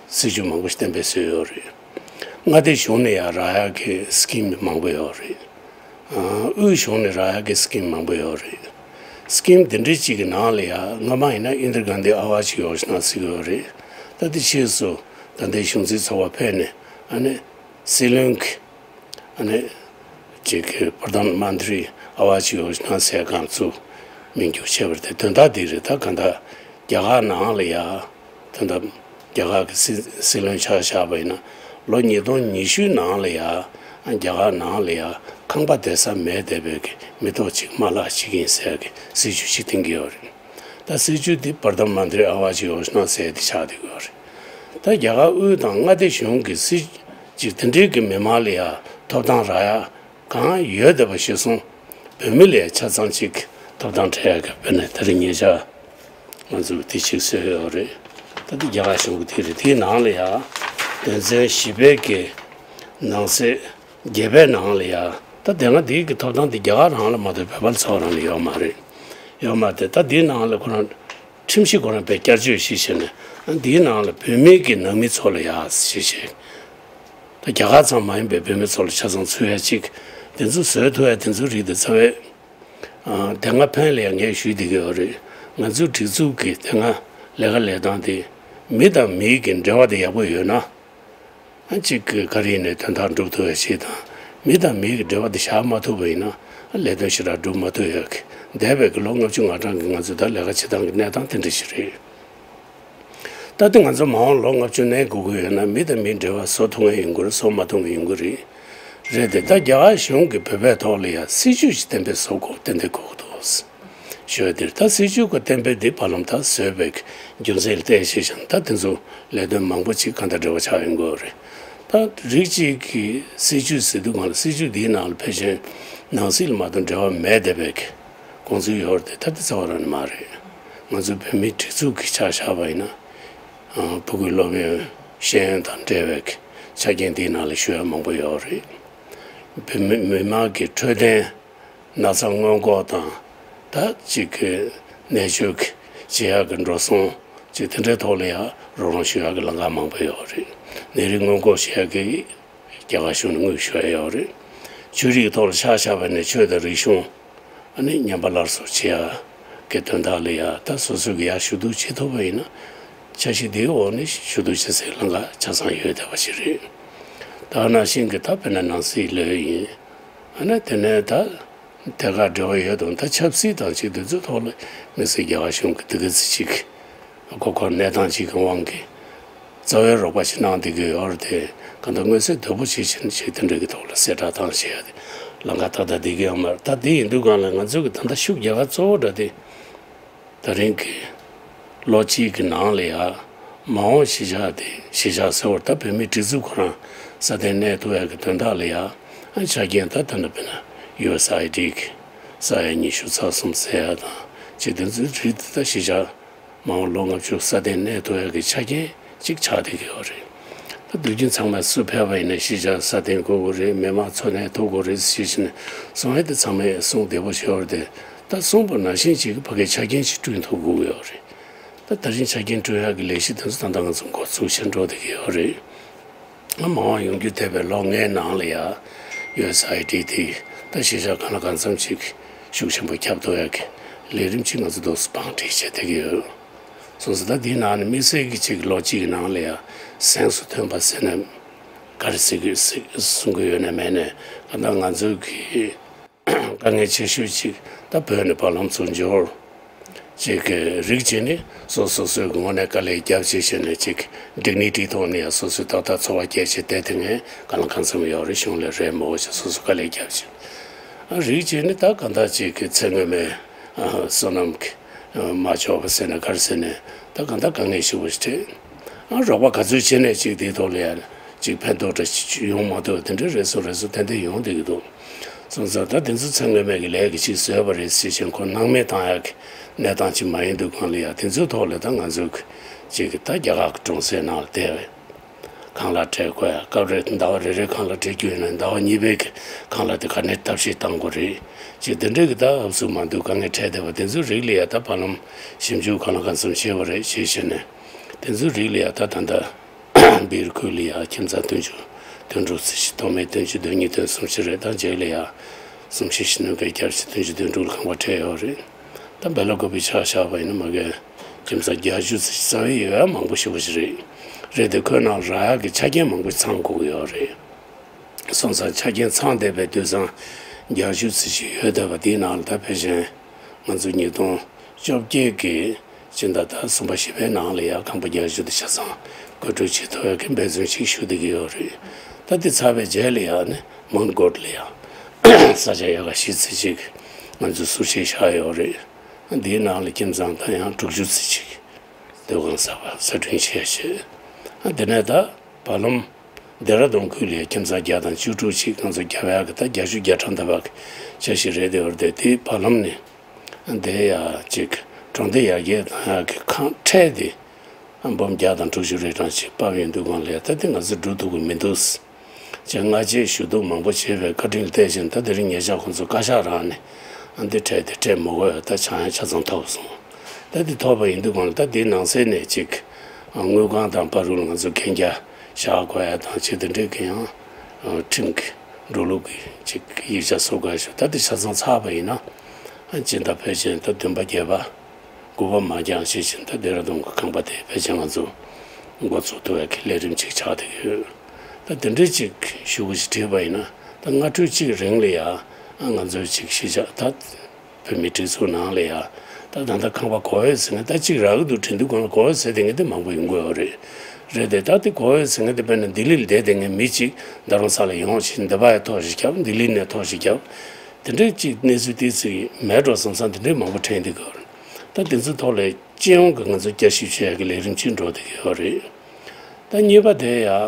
སྲིད་བྱུས་མང་པོ་ཞིག་གཏན་འབེབས་བཟོས་ཡོད་རེད། མངའ་སྡེ་གཞུང་ནས་ཡ་རག་ཡག་གི་སི་ཀིམ་མང་པོ་ཡོད་རེད། དབུས་གཞུང་ནས་རག་ཡག་གི་སི་ཀིམ་མང་པོ་ཡོད་རེད། སི་ཀིམ་དེ་འདྲའི་གཅིག་གི་ནང་ལ་ཡ་སྔ་མ་ཡིན་ན་ཨིན་དྲ་གྷན་དྷི་ཨ་ཝཱ་ཇི་ཡོ་ཇ་ན་ཟེར་གི་ཡོད་རེད། ད་དེ་ཕྱིས་སུ་ད་ལྟའི་གཞུང་འཛིན་ཚོགས་པ་ཕེབས་ནས་ཨ་ནི། སྲིད་བློན་གྱི་ཨ་ནི་ཅིག་གི་པར་དྷཱན་མན་ཏྲི་ཨ་ཝཱ་ཇི་ཡོ་ཇ་ན་ཟེར་གང་བཙུགས་མིང་བསྒྱུར་བྱས་པ་རེད་དེ། དོན་དག་འདི་རེད། ད་གང་ལྟར་རྒྱ་གར་ནང་ལ་ཡ་དོན་དག་རྒྱ་གར་གྱི་སྲིད་སྲིད་བློན་ཆ་བཞག་པ་ཡིན་ན་ལོ་ཉིས་སྟོང་ཉི་ཤུ་ནང་ལ་ཡ་རྒྱ་གར་ནང་ལ་ཡ་ཁང་པ་བསྡད་ས་མེད་བསྡད་པའི་གི་མི་ཐོག་གཅིག་མ་ལྷག་གཅིག་ཡིན་ཟེར་གི་སྲིད་བྱུས་ཤིག་བཏིང་གི་ཡོད་རེད། ད་སྲིད་བྱུས་འདི་པར་དྷཱན་མན་ཏྲི་ཨ་ཝཱ་ཇི་ཡོ་ཇ་ན་ཟེར་དེ་ཆགས་བསྡད་ཡོད་རེད། ད་རྒྱ་གར་དབུས་དང་མངའ་སྡེ་གཞུང་གི་སྲིད་ཅིག་དེ་འདྲའི་གི་མི་མང་ལ་ཡ་ཐོབ་ཐང་རག་ཡ་གང་ཡོད་བསྡད་པ་གཞིར་བཟུང་བོད་མི་ལ་ཡ་ཆ་ཚང་ཅིག་ཐོབ་ཐང་སྤྲད་ཡ་གི་དཔེར་ན་དེ་རིང་ཉེ་ཆར་ང་ཚོས་དེ་ཅིག་བཟོས་ཡོད་རེད། ད་དེ་རྒྱ་གར་གཞུང་གི་དེ་རེད། དེའི་ནང་ལ་ཡ་དོན་ཚན་བཞི་པའི་གི་ནང་གསེས་བརྒྱད་པའི་ནང་ལ་ཡ་ད་དེ་སྔ་དེའི་གི་ཐོབ་ཐང་དེ་རྒྱ་གར་རང་ལ་མ་གཏོགས་བོད་པ་ཚོ་རང་ལ་ཡོད་མ་རེད། ཡོད་མ་རེད། ད་དེའི་ནང་ལ་ཁོ་རང་ཁྲིམས་གཞི་ཁོ་རང་དཔེ་བསྐྱར་བཅོས་ཤིག་བྱས་ནས་ཨ་དེའི་ནང་ལ་བོད་མི་གི་ནང་མི་ཚོ་ལ་ཡ་ཞེས་བྱས་ ད་རྒྱ་གར་ཙམ་མ་ཡིན་པའི་བོད་མི་ཚོ་ལ་ཆ་ཚང་ཚུད་ཡ་ཅིག་དེ་ཚོ་བཟོས་ཐུབ་ཡ་དེ་ཚོའི་རིགས་དེ་རྩ་བའི་ཨ་དེ་སྔ་ཕན་ལ་ཡང་ངས་ཞུས་བསྡད་ཀྱི་ཡོད་རེད། ང་ཚོའི་སྒྲིག་འཛུགས་ཀྱི་དེ་སྔ་ལས་ཀ་ལས་སྟངས་དེ་མི་དང་མི་གི་འབྲེལ་བ་དེ་ཡག་པོ་ཡོད་ན། ཨ་གཅིག་གི་ག་རེ་ཡིན་ནའི་དོན་དག་འགྲུབ་ཐུབ་པའི་ཆེད་དང་། མི་དང་མི་གི་འབྲེལ་བ་དེ་བཞག་མ་ཐུབ་པ་ཡིན་ན་ལས་དོན་ཞེ་དྲག་འགྲུབ་མ་ཐུབ་ཡོད་ཀི། འདས་པའི་གི་ལོ་ལྔ་བཅུ་ང་གྲངས་ཀྱི་ང་ཚོས་ད་ལས་ཀ་བྱེད་སྟངས་ཀྱི་གནས་སྟངས་དེ་འདྲ་ཞིག་རེད། ད་ལྟ་ང་ཚོ་མ་འོངས་ལོ་ལྔ་བཅུ་གནས་དགོས་ཀྱི་ཡོད་ན་མི་དང་མིའི་འབྲེལ་བ་བཟོ་ཐུབ་མཁན་ཡིན་དགོས་རེད། བཟོ་མ་ཐུབ་མཁན་ཡིན་དགོས་རེད། རེད་དེ་ད་རྒྱ་གར་གཞུང་གིས་བོད་པའི་ཐོག་ལ་ཡང་སྲིད་ཇུས་ཤིག་གཏན་འབེབས་བཟོ་དགོས་ཏན་ཏན་དགོས་ཀྱི་འདུག་ཞུ་བ་དེར་ད་སྲིད་ཇུས་ཀྱི་གཏན་འབེབས་འདི་བར་ལམ་ད་བཟོས་པའི་རྒྱུ་མཚན་ལ་བལྟས་ཤེས་ཤིང་ད་དེ་ཚོ་ལས་དོན་མང་པོ་ཅིག་གང་ལྟར་འབྲེལ་བ་ཆགས་ཡོང་གི་ཡོད་རེད། ད་རིགས་གཅིག་གིས་སྲིད་ཇུས་ཟེར་དུས་སྒང་ལ་སྲིད་ཇུས་འདིའི་ནང་ལ་ཕལ་ཆེར་ནང་སྲིད་ལ་མ་གཏོགས་འབྲེལ་བ་མེད་བསྡད་པའི་དགོངས་ཚུལ་ཡོད་རེད་དེ། ད་དེ་རྩ་བ་རང་ནས་མ་རེད། ང་ཚོ་བོད་མིའི་སྒྲིག་འཛུགས་ཀྱི་ཆ་བཞག་པ་ཡིན་ན། ཕྲུ་གུའི་སློབ་ཡོན་ཤེས་ཡོན་དང་འབྲེལ་བའི་ཆ་རྐྱེན་འདིའི་ནང་ལ་ཞུ་ཡ་མང་པོ་ཡོད་རེད། བོད་མི་མི་མང་གི་འཕྲོད་བསྟེན། ན་ཚ་སྔོན་འགོག་དང་། ད་ཅིག་གི་ནད་བཅོས་ཀྱི་བྱེད་ཡག་གི་འགྲོ་སོང་ཅིག་དེ་འདྲའི་ཐོག་ལ་ཡང་རོགས་རམ་ཞུ་ཡག་གི་ལམ་ཁ་མང་པོ་ཡོད་རེད། ནད་རིགས་སྔོན་འགོག་བྱེད་ཡག་གི་རྒྱ་གར་གཞུང་ནས་དངུལ་ཞུ་ཡ་ཡོད་རེད། ཆོས་རིག་ཐོག་ལ་ཆ་བཞག་པ་ནས་ཆོས་དང་རིག་གཞུང་ཨ་ནི་ཉམས་པ་སླར་གསོ་བྱེད་ཡག་གི་དོན་དག་ལ་ཡང་ད་སོ་སོ་གི་ཡར་ཞུ་གཏུག་བྱེད་ཐུབ་པ་ཡིན་ན། འཆར་གཞི་འདིའི་འོག་ནས་ཞུ་གཏུག་བྱེད་སའི་ལམ་ཁ་ཆ་ཚང་ཡོད་བསྡད་པ་ཞིག་རེད། ད་ནང་བཞིན་གྱི་ད་དཔེར་ན་ནང་སྲིད་ལས་ཡིན། ཨ་ནི་དེ་ནས་ད་དེ་ག་འབྲེལ་བ་ཡོད་དང་ད་ཆབ་སྲིད་དང་ཅིག་དེ་ཚོའི་ཐོག་ལ་དམིགས་བསལ་རྒྱ་གར་གཞུང་གི་དེ་ག་ཚོད་ཅིག་གོ་སྐབས་གནས་སྟངས་ཅིག་གི་དབང་གིས་རྩ་བའི་རོགས་པ་ཞིག་གནང་བསྡད་ཀྱི་ཡོད་རེད་དེ། གང་ལྟར་མངོན་གསལ་དོད་པོ་ཞིག་བྱས་ནས་ཅིག་དེ་འདྲ་གི་ཐོག་ལ་གསལ་བསྒྲགས་བཏང་བྱས་ཡ་དེ་ལམ་ཁ་ཏག་ཏག་བསྡད་ཀྱི་ཡོད་མ་རེད། ད་དེ་ཡིན་དུས་སྒང་ལ་ང་ཚོ་གི་ད་ལྟ་ཤུགས་རྒྱག་ཡ་གཙོ་བོ་འདྲ་དེ། ད་རིང་གི་ལོ་གཅིག་གི་ནང་ལ་ཡ་མ་འོངས་གཞིས་ཆགས་དེ་གཞིས་ཆགས་ཟེར་བ་ད་བོད་མིའི་སྒྲིག་འཛུགས་ཁོ་རང་སྲ་བརྟན་གནས་ཐུབ་ཡ་གི་དོན་དག་ལ་ཡ་ཆ་རྐྱེན་ད་ད་ནི་དཔེར་ན་ཡུ་ཨེས་ཨའི་ཌི་གི་ས་ཡ་ཉི་ཤུ་རྩ་གསུམ་ཟེར་ཡ་དང་ཅིག་དེ་ཚོའི་རིགས་དེ་ད་གཞིས་ཆགས་མ་འོངས་ལོ་ལྔ་བཅུ་སྲ་བརྟན་གནས་ཐུབ་ཡ་གི་ཆ་རྐྱེན་ཅིག་ཆགས་བསྡད་ཀྱི་ཡོད་རེད། ད་དུས་རྒྱུན་ཚང་མས་སུ་ཕེབས་པ་ཡིན་ན་གཞིས་ཆགས་སྲ་བརྟན་དགོས་དགོས་རེད། མི་མང་འཚོ་གནས་ཐུབ་དགོས་རེད་ཞེས་བྱས་ནས་གསུང་ཡ་དེ་ཚང་མས་གསུང་བདེ་པོ་ཞིག་ཡོད་རེད་དེ། ད་གསུངས་པ་ནང་བཞིན་ཅིག་ཕ་གིའི་ཆ་རྐྱེན་ཅིག་བསྐྲུན་ཐུབ་དགོས་ཀྱི་ཡོད་རེད། ད་ད་རིང་ཆ་རྐྱེན་བསྐྲུན་ཡག་གི་ལས་གཞི་དེ་ཚོ་ད་ལྟ་ང་ཚོ་འགོ་ཚུགས་བྱས་འགྲོ་བསྡད་ཀྱི་ཡོད་རེད། ང་མ་འོངས་ཡོང་རྒྱུ་བསྡད་པའི་ལོ་ལྔའི་ནང་ལ་ཡ་ཡུ་ཨེས་ཨའི་ཌི་དེ་ད་གཞིས་ཆགས་གང་ལ་གང་འཚམ་ཅིག་ཤུགས་ཆེན་པོ་ཁྱབ་ཐུབ་ཡག་གི་ལས་རིམ་ཅིག་ང་ཚོ་འདུག་སེ་བང་སྒྲིག་བྱས་བསྡད་ཀྱི་ཡོད། སོང་ཙང་ད་འདིའི་ནང་ནས་དམིགས་བསལ་གྱི་ཅིག་ལོ་གཅིག་གི་ནང་ལ་ཡ་གཟེངས་སུ་ཐོན་པ་ཟེར་ན་ག་རེ་ཟེར་གི་ཟེར་གསུང་གི་ཡོད་ན་མེད་ན་ད་ལྟ་ང་ཚོ་གི་དཀའ་ངལ་ཆེ་ཤོས་ཅིག་ད་བོད་ནས་བར་ལམ་ཚུར་འབྱོར་ཅིག་གི་རིགས་བྱས་ནས་སོ་སོ་སོའི་ངོས་ནས་དཀའ་ལས་རྒྱབ་བྱས་བྱས་ནས་ཅིག་ཌིག་ནི་ཊི་ཐོག་ནས་ཡང་སོ་སོའི་ཏག་ཏག་འཚོ་བ་སྐྱེལ་བྱས་བསྡད་དེ་ངས་གང་ལ་གང་འཚམ་ཡོད་རེད། གཞུང་ལས་རེད་མོ་ཞེས་སོ་སོ་དཀའ་ལས་རྒྱབ་བྱས་རིགས་བྱས་ནས་ད་གང་ལྟར་ཅིག་གི་ཚེ་སྔོན་མའི་བསོད་ནམས་ཀྱི་མ་ལྕོགས་པ་ཟེར་ན་ག་རེ་ཟེར་ནས་ད་གང་ལྟར་དཀའ་ངལ་ཞེ་པོ་ཞིག་འཕྲད། ཨ་རོགས་པ་ག་ཚོད་བྱས་ནས་ཅིག་དེའི་ཐོག་ལ་ཡང་ཅིག་ཕན་ཐོགས་འདྲ་ཅིག་ཡོང་མ་ཐུབ་དེ་འདྲའི་རེ་ཟུང་རེ་ཟུང་ཏན་ཏན་ཡོང་བསྡད་ཀྱི་འདུག་སོང་ཙང་ད་དེ་ཚོ་ཚེ་སྔོན་མའི་གི་ལས་ཀྱི་ཅིག་བཟོས་པ་རེད་ཟེར་བཞིན་ཁོ་སྣང་མེད་བཏང་ཡག་གི་གནས་སྟངས་ཅིག་མ་ཡིན་དུས་སྒང་ལ་ཡང་དེ་ཚོའི་ཐོག་ལ་ད་ང་ཚོ་གི་ཅིག་གི་ད་རྒྱ་གར་གྱི་གྲོང་གསེབ་ནང་ལ་བསྡད་པའི་ཁང་གླ་སྤྲད་དགོས་ཡ། སྐབས་རེ་ཟླ་བ་རེ་རེའི་ཁང་གླ་སྤྲད་རྒྱུ་ཡིན་ན་ཟླ་བ་གཉིས་པའི་གི་ཁང་གླ་དེ་ག་ནས་ཐབས་ཤེས་བཏང་དགོས་རེད། ཅིག་དེ་འདྲའི་གི་ད་ཧབ་སུ་མ་འདུག་དཀའ་ངལ་འཕྲད་བསྡད་པ་དེ་ཚོའི་རིགས་ལ་ཡ་ད་བར་ལམ་ཞིབ་འཇུག་གང་ལ་གང་འཚམ་བྱས་པ་རེད་ཅེས་བཤད་ནས་དེ་ཚོའི་རིགས་ལ་ཡ་ད་ད་ལྟ་སྦིར་ཁུལ་ལ་ཡ་ཁྱིམ་ཚང་བདུན་ཅུ་དོན་དྲུག་ཙམ་ཞིག་ཐོག་མའི་བདུན་ཅུ་དོན་གཉིས་དོན་གསུམ་ཞིག་རེད། ད་རྗེས་ལ་ཡ་གསུམ་བཞི་བཞི་ནང་གི་བརྒྱ་ཆ་བདུན་ཅུ་དོན་དྲུག་ལ་ཁང་པ་སྤྲད་ཡོད་རེད། ད་བེ་ལ་ཀོ་པི་ཆ་བཞག་པ་ཡིན་ན་མ་གི་ཁྱིམ་ཚང་བརྒྱད་ཅུ་ཙམ་ཞིག་རྩ་བའི་ཡོད་ཡ་མང་པོ་ཞེ་པོ་ཞིག་རེད། རེད་དེ་ཁོའི་ནང་རག་ཡག་གི་ཆ་རྐྱེན་མང་པོ་ཚང་དགོས་ཀྱི་ཡོད་རེད། སོང་ཙང་ཆ་རྐྱེན་ཚང་བསྡད་པའི་དུད་ཚང་བརྒྱད་ཅུ་ཙམ་ཞིག་ཡོད་བསྡད་པ་དེའི་ནང་ལ་ད་ཕལ་ཆེར་ང་ཚོ་ཉིས་སྟོང་བཅོ་བརྒྱད་ཀྱི་སྤྱི་ཟླ་ཟླ་གསུམ་པ་བཞི་པའི་ནང་ལ་ཡང་ཁང་པ་བརྒྱད་ཅུ་དེ་ཆ་ཚང་བཀོད་སྒྲིག་བྱེད་ཐུབ་ཡག་གི་འབད་བརྩོན་ཞིག་ཞུ་བསྡད་ཀྱི་ཡོད་རེད། ད་དེ་ཚར་བའི་རྗེས་ལ་ཡང་ནི་མོན་གྷོ་ལ་ཡང་ས་ཆ་ཡག་ག་བཞི་ཙམ་ཅིག་ང་ཚོས་ཟུར་བཞག་བཞག་ཡོད་རེད། འདིའི་ནང་ལ་ཁྱིམ་ཚང་ད་ཡང་དྲུག་ཅུ་ཙམ་ཅིག་སྡོད་ཁང་གསར་པ་གསར་སྐྲུན་བྱས་བྱས། དེ་ནས་ད་བར་ལམ་ལྡེ་ར་ལྡུན་ཁུལ་ལ་ཡང་ཁྱིམ་ཚང་བརྒྱ་དང་བཅུ་དྲུག་ཅིག་ང་ཚོ་རྒྱབ་ཡག་གི་ད་བརྒྱད་ཅུ་གྱ་གྲངས་ལྡབ་ཡག་གི་འཆར་གཞི་རེད་དེ། འོར་དེ་དེའི་བར་ལམ་ནས་དེ་ཡ་ཅིག་གྲོང་སྡེ་ཡར་རྒྱས་གཏོང་ཡག་གི་ཁང་ཁྲལ་དེ་འབུམ་བརྒྱ་དང་དྲུག་ཅུ་རེ་གྲངས་ཅིག་བབས་ཡོང་དུས་སྒང་ལ་ཡ་ད་དེ་ང་ཚོ་སྒྲུབ་ཐུབ་ཀྱི་མི་འདུག་ཅེས་སྔ་རྗེས་ཞུ་གཏུག་མང་པོ་བྱས་པའི་བཀའ་དྲིན་ལ་བརྟེན་བཞིན་ད་དེ་རིང་ཉེ་ཆར་ཁོང་ཚོ་བཀའ་ཤག་རང་ནས་འདི་ཁྲལ་དེ་སྤྲད་མི་དགོས་ཡ་ད་ཆ་ཡང་ཆ་ཚང་ཐོབ་སོང་། ད་འདི་ཐོབ་པ་ཡིན་དུས་སྒང་ལ་ད་འདིའི་ནང་གསེས་ནས་ཅིག་དངུལ་ཁང་དང་པ་རུ་ལ་ང་ཚོ་གན་རྒྱ་བཞག་དགོས་ཡ་དང་ཅིག་དེ་འདྲའི་གི་ཡང་ ཁྲིམས་ཀྱི་འགྲོ་ལུགས་ཀྱི་ཅིག་ཡིག་ཆ་བཟོ་དགོས་ཞུ། ད་དེ་ཆ་ཚང་ཚར་བ་ཡིན་ན། སྦྱིན་བདག་ཕལ་ཆེར་ད་བདུན་པ་བརྒྱད་པ་དགུ་པ་མ་འགྱངས་ཤེས་བཞིན་ད་ལྡེ་ར་ལྡུན་གྱི་ཁང་པ་དེ་ཕལ་ཆེར་ང་ཚོ་འགོ་ཚུགས་ཐུབ་ཡག་གི་ལས་རིམ་ཅིག་ཆགས་བསྡད་ཡོད། ད་དེ་འདྲའི་ཅིག་ཞུ་བ་ཞིག་བྲིས་པ་ཡིན་ན། ད་སྔ་དྲོའི་གཅིག་རིང་ལ་ཡ་ང་ཚོའི་ཅིག་གཞིས་ཆགས་ད་བོད་མིའི་སྒྲིག་འཛུགས་ནང་ལ་ཡ། ད་ད་ལྟ་ཁང་པ་གོ་འོས་ཟེར་མཁན་ད་གཅིག་རག་གི་འདུག་དྲན་དུས་གོང་ལ་གོ་འོས་ཟེར་དེ་ངས་དེ་མང་པོ་ཡོང་གི་ཡོད་རེད། རེད་དེ་ད་དེ་གོ་འོས་ཟེར་མཁན་དེ་དཔེར་ན་ལྡི་ལི་ལ་བསྡད་དེ་ངས་མི་གཅིག་རྡ་རམ་ས་ལ་ཡོང་ཞིག་འདི་པ་ཡ་ཐོག་ཞིག་རྒྱབ། ལྡི་ལི་ནས་ཐོག་ཞིག་རྒྱབ། དེ་འདྲའི་གཅིག་གནས་ཚུལ་ཏོག་ཙམ་མེད་འགྲོ་བསམ་བསམ་དེ་འདྲའི་མང་པོ་དྲན་བསྡད་ཀྱི་ཡོད་རེད། ད་དེ་ཚོའི་ཐོག་ལ་སྤྱི་ཡོངས་ཀྱི་ང་ཚོ་བསྐྱར་ཞིབ་བྱེད་ཡག་གི་ལས་རིམ་གཅིག་འགྲོ་བསྡད་ཀྱི་ཡོད་རེད། ད་གཉིས་པ་དེ་ཡ།